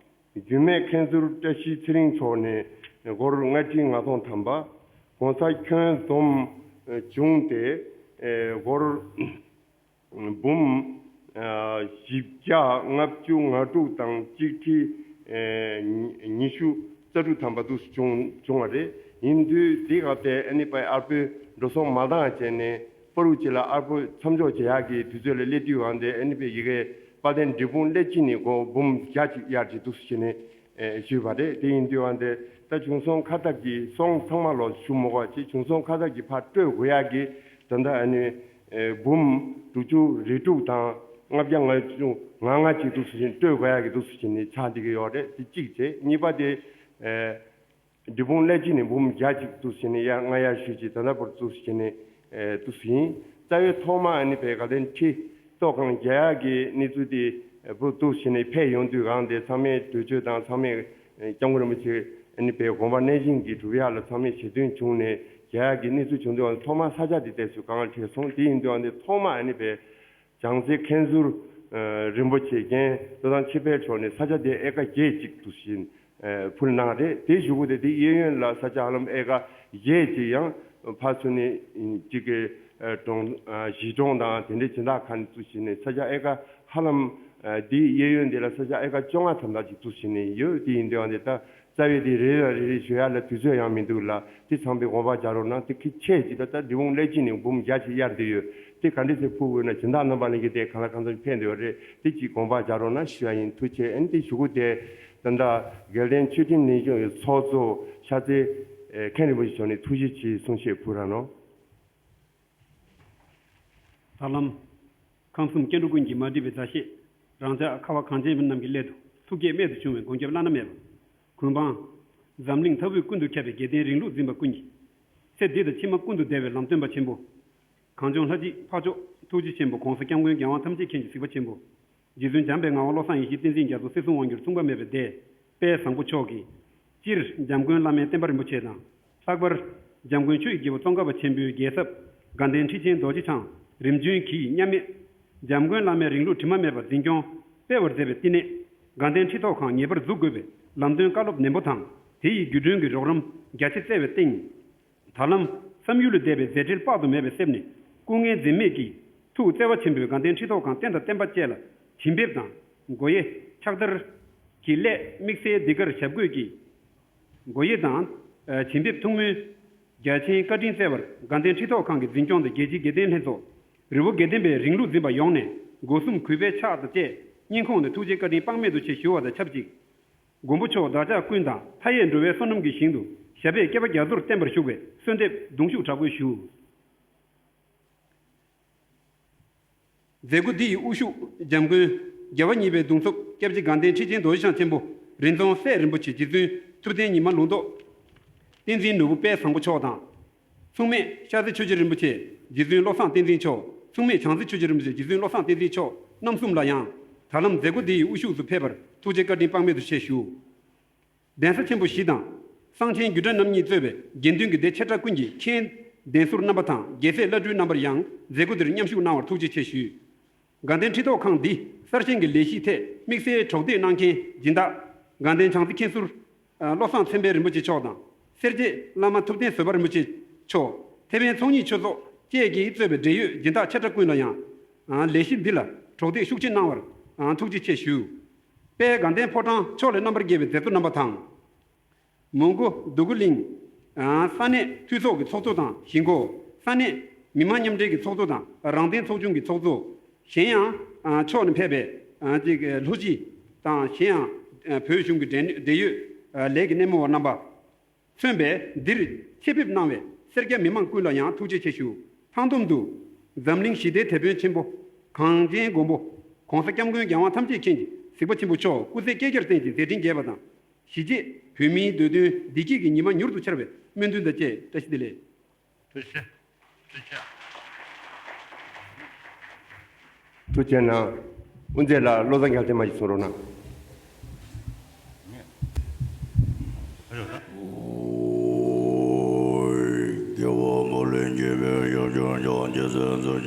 རྒྱུད་སྨད་མཁན་ཟུར་བཀྲ་ཤིས་ཚེ་རིང་མཆོག་ནས་སྒོར་ལྔ་ཁྲི་ལྔ་སྟོང་ཐམ་པ། ༸གོང་ས་ཁྱོན་བསྡོམས་བྱུང་སྟེ་སྒོར་འབུམ་བཞི་བརྒྱ་ལྔ་བཅུ་ང་དྲུག་དང་གཅིག་ཁྲི་ཉི་ཤུ་རྩ་དྲུག་ཐམ་པ་དུ་བྱུང་བྱུང་བ་རེད། ཡིན་དུས་འདི་ག་དེ་ཨ་ནི་པའི་ཨར་པོའི་འགྲོ་སོང་མ་འདང་བྱས་ནས་པ་རུ་ཅི་ལ་ཨར་པོ་མཚམས་འཇོག་བྱེད་ཡག་གི་དུས་ཚོད་ལ་སླེབས་དུས་འང་དེ་ཨ་ནི་པའི་ཡི་གེ་དཔལ་ལྡན་འབྲས་སྤུངས་སླེ་ཅི་ནས་སྒོར་འབུམ་བརྒྱ་ཅིག་གཡར་ཅིག་འདུག་སེ་བྱས་ནས་ཞུས་པ་རེད། དེ་ཡིན་དུས་འང་དེ་ད་བྱུང་སོང་ཁ་བཏགས་ཀྱི་སོང་ཚང་མ་ལོ་ཞུ་མ་དགོས་ཅིག་བྱུང་སོང་ཁ་བཏགས་ཀྱི་ཕར་སྤྲོད་དགོས་ཡག་གི་ད་ལྟ་ཨ་ནི་འབུམ་དྲུག་ཅུ་རེ་དྲུག་དང་ལྔ་བརྒྱ་ང་བཅུ་ང་ལྔ་ཅིག་འདུག་སེ་བྱས་ནས་སྤྲོད་དགོས་ཡག་གི་འདུག་སེ་བྱས་ནས་ཆགས་བསྡད་ཀྱི་ཡོད་རེད། དེ་གཅིག་བྱས། གཉིས་པ་དེ། འབྲས་སྤུངས་སླེ་ཅི་ནས་འབུམ་བརྒྱ་ཅིག་འདུག་སེ་བྱས་ནས་ཡར་སྔ་ཡར་ཞུས་ཅིག་ད་ལྟ་བར་འདུག་སེ་བྱས་ནས་འདུག་སེ་ཡིན། རྩ་བའི་ཐོག་མ་ཨ་ནི་པའི་དགའ་ལྡན་ཁྲི་ཐོག་ཁང་རྒྱག་ཡག་གི་གནས་ཚུལ་དེ་བུ་འདུག་སེ་བྱས་ནས་ཕེབས་ཡོང་དུས་གང་དེ་ཚང་མས་གྲོས་ཆོད་དང་ཚང་མས་སྐྱབས་མགོན་རིན་པོ་ཆེ་ཨ་ནི་པའི་དགོངས་པ་གནང་བཞིན་གྱི་སྒྲུབ་ཡག་ལ་ཚང་མས་ཞལ་འདོན་བྱུང་ནས་རྒྱག་ཡག་གི་གནས་ཚུལ་བྱུང་དུས་ཐོག་མ་ས་ཆ་དེ་ཏོག་ཙམ་དཀའ་ངལ་འཕྲད་སོང་། དེ་ཡིན་དུས་ཨ་ནི་ཐོག་མ་ཨ་ནི་པའི་བྱང་རྩེ་མཁན་ཟུར་རིན་པོ་ཆེ་རྒན་བློ་བཟང་ཆོས་འཕེལ་མཆོག་ནས་ས་ཆ་དེ་ཨེ་ཀ་བརྒྱད་ཅིག་ཏུ་ཕུལ་གནང་རེད། དེ་གཞུག་གུ་དེ་དེ་གཡས་གཡོན་ལ་ས་ཆ་ཧ་ལམ་ཨེ་ཀ་བརྒྱད་ཅིག་ཡང་ཕར་ཚུར་ནས་གཅིག་གི་གྲོང་གཞིས་གྲོང་དང་དེ་འདྲའི་སྦྱིན་བདག་ཁང་ནས་བཙུགས་བྱས་ནས་ས་ཆ་ཨེ་ཀ་ཧ་ལམ་དེའི་གཡས་གཡོན་དེ་ལ་ས་ཆ་ཨེ་ཀ་བཅོ་ལྔ་ཐམ་པ་ཅིག་བཙུགས་བྱས་ནས་ཡོད། དེ་ཡིན་དུས་ཨ་འདི་ད། རྩ་བའི་དེ་རེ་རེ་རེ་རེ་ཞུ་ཡག་ལ་དུས་ཚོད་ཡང་མི་འདུག་ལ། དེ་ཚང་མས་དགོངས་པ་རྒྱག་རོགས་གནང་། དེ་ཁྱི་ཆེ་ཅིག་ད་ལྟ་འབྲས་སྤུངས་སླེ་ཅི་ནས་འབུམ་བརྒྱ་ཅིག་གཡར་བསྡད་ཡོད། དེ་ག་འདྲ་སེ་ཕུལ་དགོས་ན་སྦྱིན་བདག་རྣམ་པ་ལྷན་རྒྱས་དེ་གང་ལ་གང་འཚམ་ཕེབས་བསྡད་ཡོད་རེད། དེ་ཅིག་དགོངས་པ་རྒྱག་རོགས་གནང་ཞུ་ཡག་ཡིན། ཐུགས་རྗེ་ཆེ། ཨ་ནི་དེ་གཞུག་གུ་དེ་ད་ལྟ་དགེ་ལྡན་ཆོས་ཁྲིམས་ལེགས་ཤོམ་གྱི་ཚོགས་གཙོ་ཤར་རྩེ་མཁན་རིན་པོ་ཆེ་མཆོག་ནས་ཐུགས་རྗེ་ཆེ་གསུང་བཤད་ཕུལ་རོགས་གནང་། ད་ལམ། ཁམས་གསུམ་སྐྱེ་འགྲོ་ཀུན་གྱི་མ་འདྲིས་པའི་མཛའ་བཤེས། རང་ཅག་ཁ་བ་གངས་ཅན་པའི་རྣམས་ཀྱི་སླད་དུ་ཐུགས་བསྐྱེད་རྨད་དུ་བྱུང་བའི་མགོན་སྐྱབས་བླ་ན་མེད་པ། གུང་འཕང་། འཛམ་གླིང་མཐའ་དབུས་ཀུན་ཏུ་ཁྱབ་པའི་དགེ་ལྡན་རིང་ལུགས་འཛིན་པ་ཀུན་གྱི། ཚེ་འདི་དང་ཕྱི་མ་ཀུན་ཏུ་བདེ་བའི་ལམ་སྟོན་པ་ཆེན་པོ། གངས་ལྗོངས་ལྷ་གཅིག་འཕགས་མཆོག་ཐུགས་རྗེ་ཆེན་པོ་༸གོང་ས་༸སྐྱབས་མགོན་རྒྱལ་དབང་ཐམས་ཅད་མཁྱེན་ཅིང་གཟིགས་པ་ཆེན་པོ། རྗེ་བཙུན་འཇམ་དཔལ་ངག་དབང་བློ་བཟང་ཡེ་ཤེས་བསྟན་འཛིན་རྒྱ་མཚོ་སྲིད་གསུམ་དབང་སྒྱུར་མཚུངས་པ་མེད་པའི་སྡེ་དཔལ་བཟང་པོ་མཆོག་གིས། སྤྱིར་འཇམ་མགོན་བླ་མའི་བསྟན་པ་རིན་པོ་ཆེ་དང་། ལྷག་པར། འཇམ་མགོན་ཆོས་ཀྱི་རྒྱལ་པོ་ཙོང་ཁ་པ་ཆེན་པོའི་རྒྱལ་ཚབ་དགའ་ལྡན་ཁྲི་ཆེན་རྡོ་རྗེ་འཆང་རིམ་བྱོན་གྱིས་མཉམ་མེད། འཇམ་མགོན་བླ་མའི་རིང་ལུགས་དྲི་མ་མེད་པ་འཛིན་སྐྱོང་སྤེལ་བར་མཛད་པའི་བསྟི་གནས། དགའ་ལྡན་ཁྲི་ཐོག་ཁང་ངེས་པར་འཛུགས་དགོས་པའི་ ལམ་སྟོན་བཀའ་སློབ་ནན་པོ་དང་། དེ་ཡི་བརྒྱུད་སྒྲོན་གྱི་རོགས་རམ་རྒྱ་ཆེ་བསྩལ་བའི་སྟེང་། ད་ལམ་བསམ་ཡུལ་ལས་འདས་པའི་མཛད་འཕྲིན་དཔག་ཏུ་མེད་པ་བསྩལ་ནས། སྐུ་ངལ་འཛེམས་མེད་ཀྱིས་ཐུགས་བརྩེ་བ་ཆེན་པོས་དགའ་ལྡན་ཁྲི་ཐོག་ཁང་རྟེན་དང་བརྟེན་པ་བཅས་ལ་བྱིན་འབེབས་དང་། སྒོ་དབྱེ་ཕྱག་བདར་གྱི་སླད་དམིགས་བསལ་འདི་གར་ཞབས་བཀོད་ཀྱིས་སྒོ་དབྱེ་དང་། བྱིན་འབེབས་ཐུགས་སྨོན། རྒྱ་ཆེན་བཀའ་དྲིན་བསྩལ་བར་དགའ་ལྡན་ཁྲི་ཐོག་ཁང་གི་འཛིན་སྐྱོང་དང་རྒྱལ་སྤྱིའི་དགེ་ལྡན་ལྷན་ཚོགས། རི་བོ་དགེ་ལྡན་པའི་རིང་ལུགས་འཛིན་པ་ཡོངས་ནས་སྒོ་གསུམ་གུས་པས་ཕྱག་དང་བཅས་སྙིང་ཁོང་ནས་ཐུགས་རྗེ་བཀའ་དྲིན་དཔག་མེད་དུ་ཆེ་ཞུ་བ་དང་ཆབས་ཅིག་མགོན་པོ་མཆོག་བདག་ཅག་ཀུན་དང་མཐའ་ཡས་འགྲོ་བའི་བསོད་ནམས་ཀྱི་ཞིང་དུ་ཞབས་པད་བསྐལ་པ་རྒྱ་མཚོར་བརྟན་པར་བཞུགས་པའི་གསོལ་འདེབས་གདུང་ཤུགས་དྲག་པོས་ཞུ། མཛད་སྒོ་འདི་ཡི་དབུ་བཞུགས་འཇམ་མགོན་རྒྱལ་བ་གཉིས་པའི་གདུང་འཚོབ་སྐྱབས་རྗེ་དགའ་ལྡན་ཁྲི་ཆེན་རྡོ་རྗེ་འཆང་ཆེན་པོ་རི་རྫོང་སྲས་རིན་པོ་ཆེ་རྗེ་བཙུན་ཐུབ་བསྟན་ཉི་མ་ལུང་རྟོགས། བསྟན་འཛིན་ནོར་བུ་དཔལ་བཟང་པོ་མཆོག་དང་། མཚུངས་མེད་ཤར་རྩེ་ཆོས་རྗེ་རིན་པོ་ཆེ་རྗེ་བཙུན་བློ་བཟང་བསྟན་འཛིན་མཆོག། མཚུངས་མེད་བྱང་རྩེ་ཆོས་རྗེ་རིན་པོ་ཆེ་རྗེ་བཙུན་བློ་བཟང་བསྟན་འཛིན་མཆོག་རྣམ་གསུམ་ལ་ཡང་། ད་ལམ་མཛད་སྒོ་འདི་ཡི་དབུ་བཞུགས་སུ་ཕེབས་པར་ཐུགས་རྗེ་བཀའ་དྲིན་དཔག་མེད་དུ་ཆེ་ཞུ། གདན་ས་ཆེན་པོ་བཞི་དང་། གསང་ཆེན་རྒྱུད་གྲྭ་རྣམ་གཉིས་གཙོས་པའི་དགེ་འདུན་གྱི་སྡེ་ཆེ་ཕྲ་ཀུན་གྱི་མཁན་གདན་ཟུར་རྣམ་པ་དང་རྒྱལ་སྲས་བླ་སྤྲུལ་རྣམ་པར་ཡང་མཛད་སྒོ་འདིར་མཉམ་ཞུགས་གནང་བར་ཐུགས་རྗེ་ཆེ་ཞུ། དགའ་ལྡན་ཁྲི་ཐོག་ཁང་འདི་གསར་བཞེངས་ཀྱི་ལས་གཞིའི་ཐད་དམིགས་བསལ་གྲོགས་འདེགས་གནང་མཁན་སྦྱིན་བདག་དགའ་ལྡན་བྱང་རྩེ་མཁན་ཟུར་བློ་བཟང་ཚེ་འཕེལ་རིན་པོ་ཆེ་མཆོག་དང་། སེར་བྱེས་བླ་མ་ཐུབ་བསྟན་བཟོད་པ་རིན་པོ་ཆེ་མཆོག། ཐེ་ཝན་ཚོགས་གཉིས་ཆོས་ཚོགས་བཅས་ཀྱིས་གཙོས་པའི་འབྲེལ་ཡོད་སྦྱིན་བདག་ཆེ་ཕྲ་ཀུན་ལ་ཡང་། ལས་གཞི་འདི་ལ་གྲོགས་འདེགས་ཤུགས་ཆེ་གནང་བར་ཐུགས་རྗེ་ཆེ་ཞུ། དཔལ་དགའ་ལྡན་ཕོ་བྲང་ཕྱོགས་ལས་རྣམ་པར་རྒྱལ་བའི་མཛད་གཙོ་རྣམ་པ་དང་། མོན་གྷོ་འདོད་རྒུ་གླིང་། ས་གནས་འཐུས་ཚོགས་ཀྱི་ཚོགས་གཙོ་དང་གཞིས་འགོ། ས་གནས་མི་མང་མཉམ་འབྲེལ་གྱི་ཚོགས་གཙོ་དང་རང་བདེན་ཚོགས་ཆུང་གི་ཚོགས་གཙོ། གཞན་ཡང་། ཕྱོགས་ནས་ཕེབས་པའི་ཅིག་ལྷོ་སྤྱི་དང་གཞན་ཡང་། བོད་གཞུང་གི་འབྲེལ་འབྲེལ་ཡོད་ལས་ཀྱི་སྣེ་མོ་བ་རྣམ་པ། མཚོན་པས་འདིར་ཆེད་ཕེབས་གནང་བའི་སེར་སྐྱ་མི་མང་ཀུན་ལ་ཡང་ཐུགས་རྗེ་ཆེ་ཞུ། མཐའ་སྡོམ་དུ། འཛམ་གླིང་ཞི་བདེའི་དེད་དཔོན་ཆེན་པོ། གངས་ཅན་མགོན་པོ། ༸གོང་ས་༸སྐྱབས་མགོན་རྒྱལ་དབང་ཐམས་ཅད་མཁྱེན་གྱི་གཟིགས་པ་ཆེན་པོ་མཆོག་སྐུ་ཚེ་བསྐལ་བརྒྱར་བརྟན་ཅིང་མཛད་འཕྲིན་རྒྱས་པ་དང་། གཞིས་བྱེས་བོད་མིའི་འདོད་དོན་བདེ་སྐྱིད་ཀྱི་ཉི་མ་མྱུར་དུ་འཆར་བའི་སྨོན་འདུན་དང་བཅས་བཀྲ་ཤིས་བདེ་ལེགས། ཐུགས་རྗེ་ཆེ། ཐུགས་རྗེ་ཆེ། ཐུགས་རྗེ་གནང་། དབུ་མཛད་ལགས་བློ་བཟང་རྒྱལ་མཚན་མ་ཞིག་གསུང་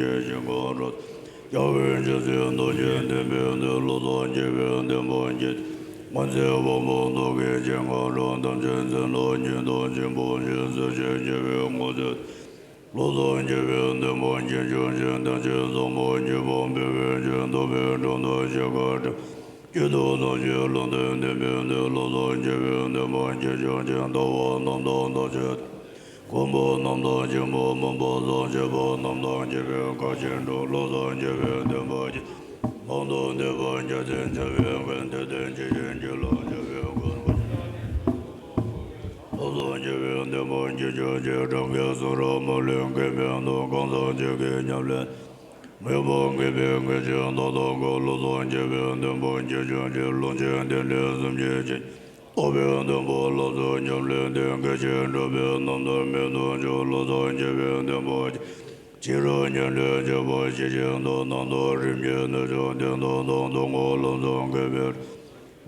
རོགས་གནང་། བློ་བཟང་རྒྱལ་བའི་བདེན་པ་ཉིད་ཆོས་ཅན། ཐམས་ཅད་བཟང་པོ་ཉིད་པོ་མཆོག་ཕེབས་པའི་ཆེད་དུ་ཕེབས་པའི་དགྲ་འདུལ་ཞི་ཁ་བྲལ། སྐྱིད་སྡུག་ཐམས་ཅད་ལུང་བསྟན་བསྟན་པའི་མཐུས། བློ་བཟང་རྒྱལ་བའི་བདེན་པ་ཉིད་ཆོས་ཅན། ལྟ་བ་རྣམ་དག་ཐམས་ཅད་དག་པ་རྣམ་དག་ཆེན་པོ། མུན་པ་སེལ་བྱེད་པ་རྣམ་དག་ཉེས་པའི་ཁ་ཆེན་འགྲོ། བློ་བཟང་རྒྱལ་བའི་བདེན་པ་ཉིད། མང་དུ་བསྟན་པ་རྒྱ་ཆེན་ཆེ་བའི་མགོན། དད་ལྡན་ཇི་བཞིན་གྱི་ལམ་ཆེན་པོའི་མགོན་པོ། བློ་བཟང་རྒྱལ་བའི་བདེན་པ་ཉིད་ཆོས་ཅན། གྲངས་ངན་གསུམ་རབ་མ་ལུས་ཀྱི་མིང་དུ། གང་ཟག་གཅིག་གི་ཉམས་ལེན། མོས་པ་མཁས་པའི་མངོན་ཤེས་མཐའ་དག་གི། བློ་བཟང་རྒྱལ་བའི་བདེན་པ་ཉིད་ཆོས་ཅན། ལུང་ཆེན་རྟེན་འབྲེལ་སེམས་ཉིད་ཅན། རྟོགས་པའི་བདེན་པ་ལ་སོགས་ཉམས་ལེན་ཏེ། སྐད་ཅིག་འགྲོ་བའི་རྣམ་ཐར་མིག་ཏུ་འཇུག་བློ་བཟང་རྒྱལ་བའི་བདེན་པ་ཉིད། ཕྱི་རོལ་ཉམས་ལེན་བྱེད་པ་ཇི་བཞིན་དུ། རྣམ་དག་རིམ་གྱིས་ནུས་ཤོག་བདེན་མཐའ་དང་། སྟོང་ངོ་ལམ་ཟབ་མཁས་པའི།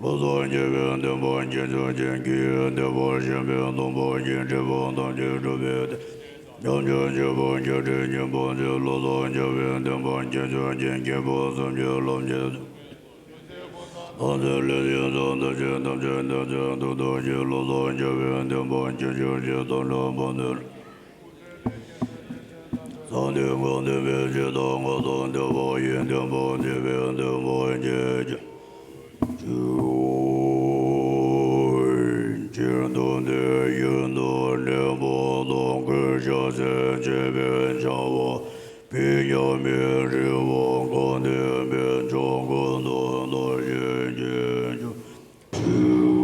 བློ་བཟང་རྒྱལ་བའི་བདེན་པ་ཉིད་ཆོས་ཅན། སྐྱེ་བོའི་བདེ་བ་ཞེས་པའི་སྟོང་པ་ཉིད། སྒྲིབ་པ་ཐམས་ཅད་གྲོལ་བའི་བདེ། ཉམས་བཅས་བྱེད་པ་བརྒྱད་ཁྲི་ཉིས་པ་མཛད། བློ་བཟང་རྒྱལ་བའི་བདེན་པ་ཉིད་ཆོས་ཅན། སྐྱེས་བུ་སེམས་ཅན་ལམ་གྱི། ལམ་ལས་ཡོངས་སུ་འདའ་ཞིང་ཐམས་ཅད་ཐམས་ཅད་དུ་འདུ་ཤེས། བློ་བཟང་རྒྱལ་བའི་བདེན་པ་ཉིད་ཆོས་ཅན། དམ་ལ་བ་དན། སངས་རྒྱས་གང་བསྟན་པའི་ཕྱིར་བདག་སྔར་བསམ་དེ་བ་ཡི། བདེན་པ་ཐེག་པའི་བདེན་པ་ཉིད་ཆོས་ཅན། སྤྱིར་བསྡུ་འདི་ཡུན་དུ་གནས་པ་དང་། ཀུན་ཤེས་ཟད་བྱེད་པའི་བྱ་བ་ཕན་སྙམ་མི་རིགས་པ། གང་བསྟན་པའི་ཕྱོགས་ཀུན་ཏུ་བདག་གཞན་གྱི་ཕྱིར།